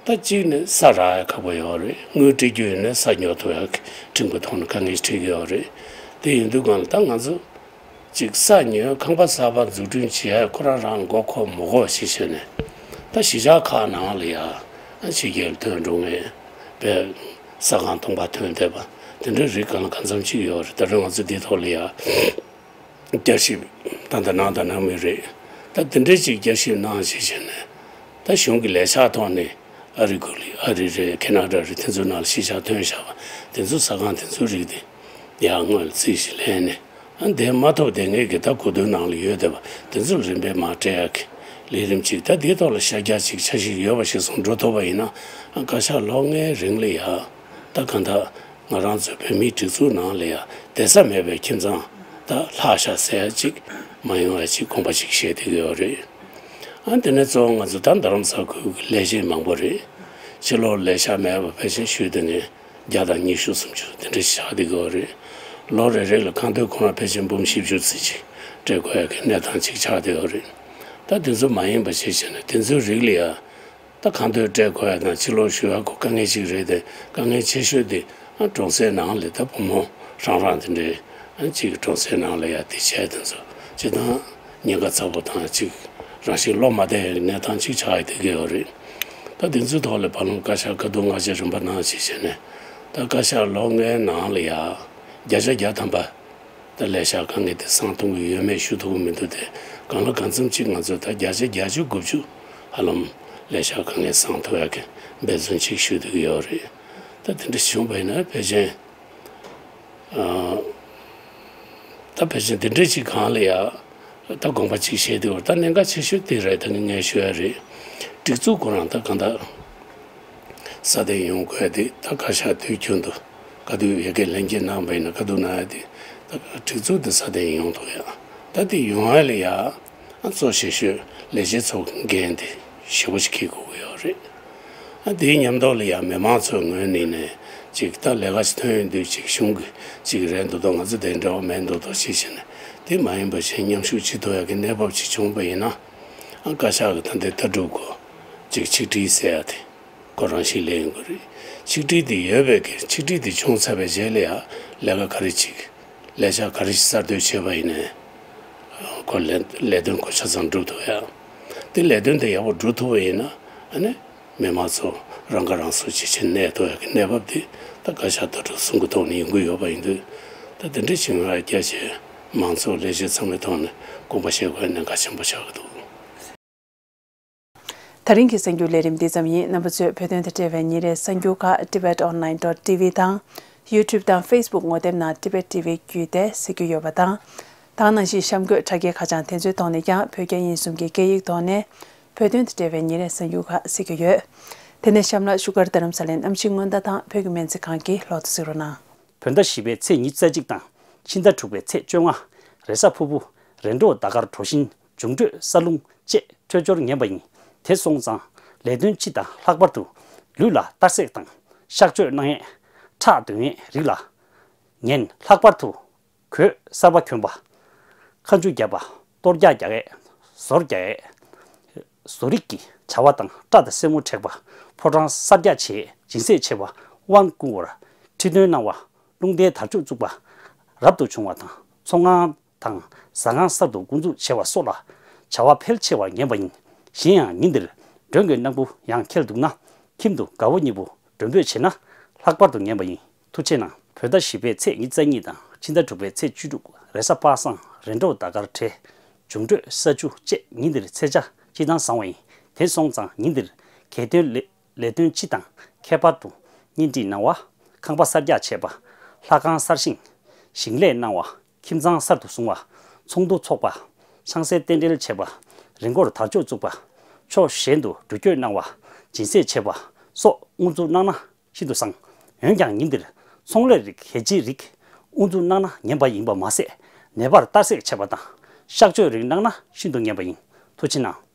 ད་གཅིག་ནི་ས་རག་ཡ་ཁག་པོ་ཡོད་རེད། དངུལ་སྤྲད་རྒྱུ་ཡོད་ན་ས་ཉོ་ཐུབ་ཡ་ཁྲིམས་ཀྱི་ཐོག་ནས་དཀའ་ངལ་འཕྲད་ཀྱི་ཡོད་རེད། དེ་ཡིན་དུས་གང་ལ་ད་ང་ཚོ་གཅིག་ས་ཉོས། ཁང་པ་གསར་པ་འཛུགས་སྐྲུན་བྱེད་ཡ་ཁོ་རང་རང་མགོ་འཁོར་མི་དགོས་ཞེས་བཤད་ནས། ད་གཞིས་ཆགས་ཁག་ནང་ལ་ཡ་ཕྱི་རྒྱལ་ཐོན་འགྲོ་མཁན་པའི་ས་ཁང་སྟོང་པ་ཐོན་བསྡད་པ་དེ་འདྲའི་རིགས་གང་ལ་གང་འཚམ་ཅིག་ཡོད་རེད། ད་རེས་ང་ཚོ་འདིའི་ཐོག་ལ་ཡ། བསྐྱར་ཞིབ་ད་ལྟ་གནང་དང་གནང་མུས་རེད། ད་དེ་འདྲའི་ཅིག་བསྐྱར་ཞིབ་གནང་ཞེས་བྱས་ནས། ད་གཞུང་གི་ལས་འཆར་ཐོག་ནས་ཨ་རི་ཁུལ་ཨ་རི་རེད། ཁེ་ན་ཌ་རེད། དེ་ཚོའི་ནང་ལ་གཞིས་ཆགས་ཐོན་བཞག་པ་དེ་ཚོ་ས་ཁང་དེ་ཚོའི་རིགས་དེ་ཡར་སྔོན་ལ་རྩིས་ཞིག་ལེན་ནས། ཨ་འདས་མ་ཐུབ་དེ་ངེད་ཀྱི་ད་གོ་དོན་ནང་ལ་ཡོད་བསྡད་པ་དེ་ཚོ་ལ་རིམ་པས་མར་སྤྲད་ཡག་གི་ལས་རིམ་ཅིག་ད་འདིའི་ཐོག་ལ་ཤར་རྒྱག་ཅིག་འཆར་གཞི་ཡོད་པ་ཞིག་བཟུང་འགྲོ་ཐུབ་པ་ཡིན་ན། ཨ་བཀའ་ཤག་ལོ་ལྔའི་རིང་ལ་ཡ་ད་གང་ལྟར། ང་རང་ཚོའི་བོད་མིའི་སྒྲིག་འཛུགས་ནང་ལ་ཡང་བསྡད་ས་མེད་པའི་ཁྱིམ་ཚང་ད་ལྷག་ཤག་ཟེར་ཡ་གཅིག་མ་ཡོང་ཡ་གཅིག་དགོངས་པ་གཅིག་བཞེས་བསྡད་ཀྱི་ཡོད་རེད། ཨ་དེ་ནས་གཙོ་བོ་ང་ཚོ་ད་རྡ་རམ་ས་ཁུལ་གྱི་ལས་བྱེད་མང་པོ་རེད། ཕྱི་ལོགས་ལས་ཤག་མེད་པ་ཕལ་ཆེར་ཞུས་བསྡད་མཁན་བརྒྱ་དང་ཉི་ཤུ་སུམ་ཅུ་དེ་འདྲ་ཞིག་ཆགས་བསྡད་ཀྱི་ཡོད་རེད། ལོ་རེ་རེ་ལ་ཁང་ཐོན་ཁོ་རང་ཕལ་ཆེར་འབུམ་བཞི་བཅུ་ཙམ་ཅིག་སྤྲད་དགོས་ཡ་གི་གནས་སྟངས་ཅིག་ཆགས་བསྡད་ཡོད་རེད། ད་དེ་ཚོ་མ་ཡིན་པ་ཞིག་བྱས་ནས་དེ་ཚོའི་རིགས་ལ་ཡ། ད་གང་འདོད་སྤྲད་དགོས་ཡ་དང་ཕྱི་ལོགས་ཞུ་ཡ་ཁོ་དཀའ་ངལ་ཅིག་རེད་དེ། དཀའ་ངལ་ཆེ་ཤོས་དེ་ཨ་གྲོང་གསེབ་ནང་ལ་ད་བུ་མོ་རང་རང་དེ་འདྲའི་ཨ་ཅིག་གྲོང་གསེབ་ནང་ལ་ཡ་དེ་བྱས་དེ་ཚོ་སྤྱིར་བཏང་ཉེན་ཁ་ཚ་པོ་དང་ཅིག་རང་བཞིན་བློ་མ་བདེ་ཡ་གི་གནས་སྟངས་ཅིག་ཆགས་ཡ་དེ་གི་ཡོད་རེད། ད་དེ་ཚོའི་ཐོག་ལ་བར་ལམ་བཀའ་ཤག་བཀའ་བསྡུར་སྔ་རྗེས་རིམ་པ་གནང་ཞིག་བྱས་ནས། ད་བཀའ་ཤག་ལོ་ལྔའི་ནང་ལ་ཡ་བརྒྱ་ཆ་བརྒྱ་ཐམ་པ། ད་ལས་ཤག་དཀའ་ངལ་དེ་སངས་ཐུབ་ཀྱི་ཡོད་མེད་ཞུ་ཐུབ་ཀྱི་མི་འདུག་སྟེ། གང་ལ་གང་འཚམ་ཅིག་ང་ཚོས་ད་བརྒྱ་ཆ་བརྒྱད་ཅུ་དགུ་བཅུ་ཧ་ལམ་ལས་ཤག་དཀའ་ངལ་སངས་ཐུབ་ཡག་གི་འབད་བརྩོན་ཅིག་ཞུ་སྡོད་ཀྱི་ཡོད་རེད། ད་དེ་འདྲ་བྱུང་བ་ཡིན་ན་ཕལ་ཆེར་ཨ་ད་ཕལ་ཆེར་དེ་འདྲ་ཅིག་གང་ལ་ཡ་ད་དགོངས་པ་ཅིག་བཞེས་བསྡད་ཡོད་རེད། ད་གནད་འགག་ཆེ་ཤོས་དེ་རེད། ད་ངས་ངས་ཞུ་ཡ་རེད། སྒྲིག་འཛུགས་ཁོ་རང་ད་གང་ལྟར། སྲ་བརྟན་ཡོང་དགོས་དེ་ད་བཀའ་ཤག་དུས་རྒྱུན་དུ་བཀའ་བསྡུར་ཡ་གི་ལན་འགྱེད་གནང་བ་ཡིན་ན། བཀའ་བསྡུར་གནང་ཡ་དེ་ད་སྒྲིག་འཛུགས་དེ་སྲ་བརྟན་ཡོང་ཐུབ་ཡ། ད་དེ་ཡོང་ཡ་ལ་ཡ་ཨ་གཙོ་ཆེ་ཤོས་ལས་བྱེད་ཚོ་འགན་དེ་ཞེ་པོ་ཞིག་འཁྱེར་དགོས་ཀྱི་ཡོད་རེད། ཨ་དེའི་མཉམ་དུ་ལ་ཡ་མི་མང་ཚོའི་ངོས་ནས་ནས་ཅིག་ད་ལས་ཀ་ཞིག་ཐོན་ཡོང་དུས་ཅིག་གཞུང་གི་ཅིག་རེད་འདུག་དོ། ང་ཚོ་དེ་འབྲེལ་བ་མེད་འདུག་དོ་ཞེས་བྱས་ནས། དེ་མ་ཡིན་པ་གཞན་མཉམ་ཞུགས་བྱེད་ཐུབ་ཡ་གི་གནས་བབ་ཅིག་བྱུང་བ་ཡིན་ན། ཨ་བཀའ་ཤག་གི་ད་ལྟའི་ལྟ་གྲུབ་གོ་ཅིག་ཆིག་སྒྲིལ་ཟེར་ཡ་དེ། ཁོ་རང་ཞིག་ལས་ཡོང་གི་རེད། ཆིག་སྒྲིལ་དེ་ཡོད་པའི་གི་ཆིག་སྒྲིལ་དེ་བྱུང་ཚར་བའི་རྗེས་ལ་ཡང་ལས་ཀ་ག་རེ་བྱེད་ཀྱི། ལས་འཆར་ག་རེ་ཞིག་གསར་གཏོད་བྱས་པ་ཡིན་ནའི། ཁོ་ལས་ལས་དོན་ཁོ་ཆ་ཚང་སྒྲུབ་ཐུབ་ཡ། དེ་ལས་དོན་དེ་ཡག་པོ་སྒྲུབ་ཐུབ་པ་ཡིན་ན་ཨ་ནི་མི་མང་ཚོ་རང་ཁ་རང་གསོ་བྱེད་ཆེད་གནས་ཐུབ་ཡ་གི་གནས་བབ་དེ་ད་བཀའ་ཤག་ལྟ་གྲུབ་གསུམ་གྱི་ཐོག་ནས་ཡོང་གི་ཡོད་པ་ཡིན་དུས། ད་དེ་འདྲ་བྱུང་ཡ་རྒྱ་ཆེ་མང་ཚོགས་ལས་བྱེད་ཚང་མའི་ཐོག་ནས་དགོངས་པ་བཞེས་དགོས་ཡ་གནད་འགག་ཆེན་པོ་ཆགས་ཀྱི་འདུག་ད་རིང་གི་གསར་འགྱུར་ལས་རིམ་འདི་ཙམ་ཡིན། རྣམ་པ་ཚོས་བོད་དོན་དང་འབྲེལ་བའི་ཉིན་རེའི་གསར་འགྱུར་ཁག་Tibet Online dot T V དང་། YouTube དང་Facebook ངོ་དེབ་ནང་Tibet T V བརྒྱུད་དེ་གཟིགས་རྒྱུ་ཡོད་པ་དང་། ད་ག་ནང་བཞིན་གཤམ་འཁོད་དྲ་རྒྱའི་ཁ་བྱང་དེ་ཚོའི་ཐོག་ནས་ཀྱང་བོད་རྒྱ་དབྱིན་གསུམ་གྱི་སྐད་ཡིག་ཐོག་ནས་བོད་དོན་དང་འབྲེལ་བའི་ཉིན་རེའི་གསར་འགྱུར་ཁག་གཟིགས་རྒྱུ་ཡོད། དེ་ནས་གཤམ་ལ་བཞུགས་སྒར་རྡ་རམ་ས་ལའི་གནམ་གཤིས་སྔོན་བརྡ་དང་བོད་ཀྱི་སྨན་རྩིས་ཁང་གི་ལོ་ཐོ་གཟིགས་རོགས་གནང་། བོད་ཟླ་བཞི་པའི་ཚེས་ཉི་ཤུ་རྩ་གཅིག་དང་ཕྱི་ཟླ་དྲུག་པའི་ཚེས་བཅོ་ལྔ། རེས་གཟའ་ཕུར་བུ། རེས་འགྲོགས་ཟླ་སྐར་གྲོ་བཞིན། འབྱུང་འཕྲོད་ས་རླུང་བཅས་འཕྲོད་སྦྱོར་ངན་པ་ཡིན། དེ་སོང་ཙང་ལས་དོན་སྤྱི་དང་ལྷག་པར་དུ་ལུས་ལ་གཏར་སྲེག་དང་གཤག་བཅོས་གནང་ཡས། ཁྲག་འདོན་ཡས་རིགས་ལ་ངན། ལྷག་པར་དུ་གོས་གསར་པ་གྱོན་པ། ཁ་མཆུ་བརྒྱབ་པ། གཏོར་རྒྱག་རྒྱག་ཡས། ཟོར་རྒྱག་ཡས། བཟོ་རིག་གི་བྱ་བ་དང་སྐྲ་དང་སེན་མོ་བྲེག་པ། ཕོ་བྲང་གསར་རྒྱག་བྱེད་ཡས། སྦྱིན་སྲེག་བྱེད་པ། དབང་བསྐུར་བ། ཁྲི་འདོན་གནང་བ། རླུང་རྟའི་དར་ལྕོག་བཙུགས་པ། རབ་ཏུ་བྱུང་བ་དང་ཚོང་ཁང་དང་ཟ་ཁང་གསར་དུ་འགོ་འཛུགས་བྱེད་པ་སོགས་ལ་བྱ་བ་ཕལ་ཆེ་བ་ངན་པ་ཡིན། གཞན་ཡང་ཉིན་འདིར་མགྲོན་གྱི་སྣམ་བུ་ཡང་འཁྱེར་འདུག་ན། ཁྱིམ་དུ་དགའ་བོ་གཉིས་པོ་མགྲོན་འབོད་བྱེད་ན་ལྷག་པར་དུ་ངན་པ་ཡིན། ཐུགས་རྗེ་གནང་། བོད་ཟླ་བཞི་པའི་ཚེས་ཉི་ཤུ་རྩ་གཉིས་དང་ཕྱི་ཟླ་དྲུག་པའི་ཚེས་བཅུ་དྲུག་རེས་གཟའ་པ་སངས། རེས་འགྲོགས་ཟླ་སྐར་བྲལ། འབྱུང་འཕྲོད་ས་བཅུ་བཅས་ཉིན་འདིར་ཚེས་ཆ་སྤྱི་བཏང་བཟང་བ་ཡིན། དེ་སོང་ཙང་ཉིན་འདིར་གྱེས་ཐོན་ལས་ ལས་དོན་སྤྱི་དང་ཁྱད་པར་དུ་གཉེན་སྒྲིག་གནང་བ། ཁང་པ་གསར་རྒྱག་བྱས་པ། ལྷ་ཁང་གསར་བཞེངས། ཞིང་ལས་གནང་བ། ཁྱིམ་ཚང་གསར་དུ་བཟུང་བ། ཚོགས་འདུ་འཚོགས་པ། ཆང་སའི་རྟེན་འབྲེལ་བྱས་པ། རི་མགོར་དར་ལྕོག་བཙུགས་པ། ཕྱོགས་གཞན་དུ་འགྲུལ་སྐྱོད་གནང་བ། སྦྱིན་སྲེག་བྱས་པ་སོགས་དབུ་འཛུགས་གནང་ན་ཤིན་ཏུ་བཟང་། འོན་ཀྱང་ཉིན་འདིར་ཚོང་ལས་རིགས། རྒྱལ་སྤྱིའི་རིགས་དབུ་འཛུགས་གནང་ན་ངན་པ་ཡིན་པ་མ་ཟད། ནད་པར་གཏར་སྲེག་བྱས་པ་དང་གཤག་བཅོས་རིགས་གནང་ན་ཤིན་ཏུ་ངན་པ་ཡིན། ཐུགས་རྗེ་གནང་།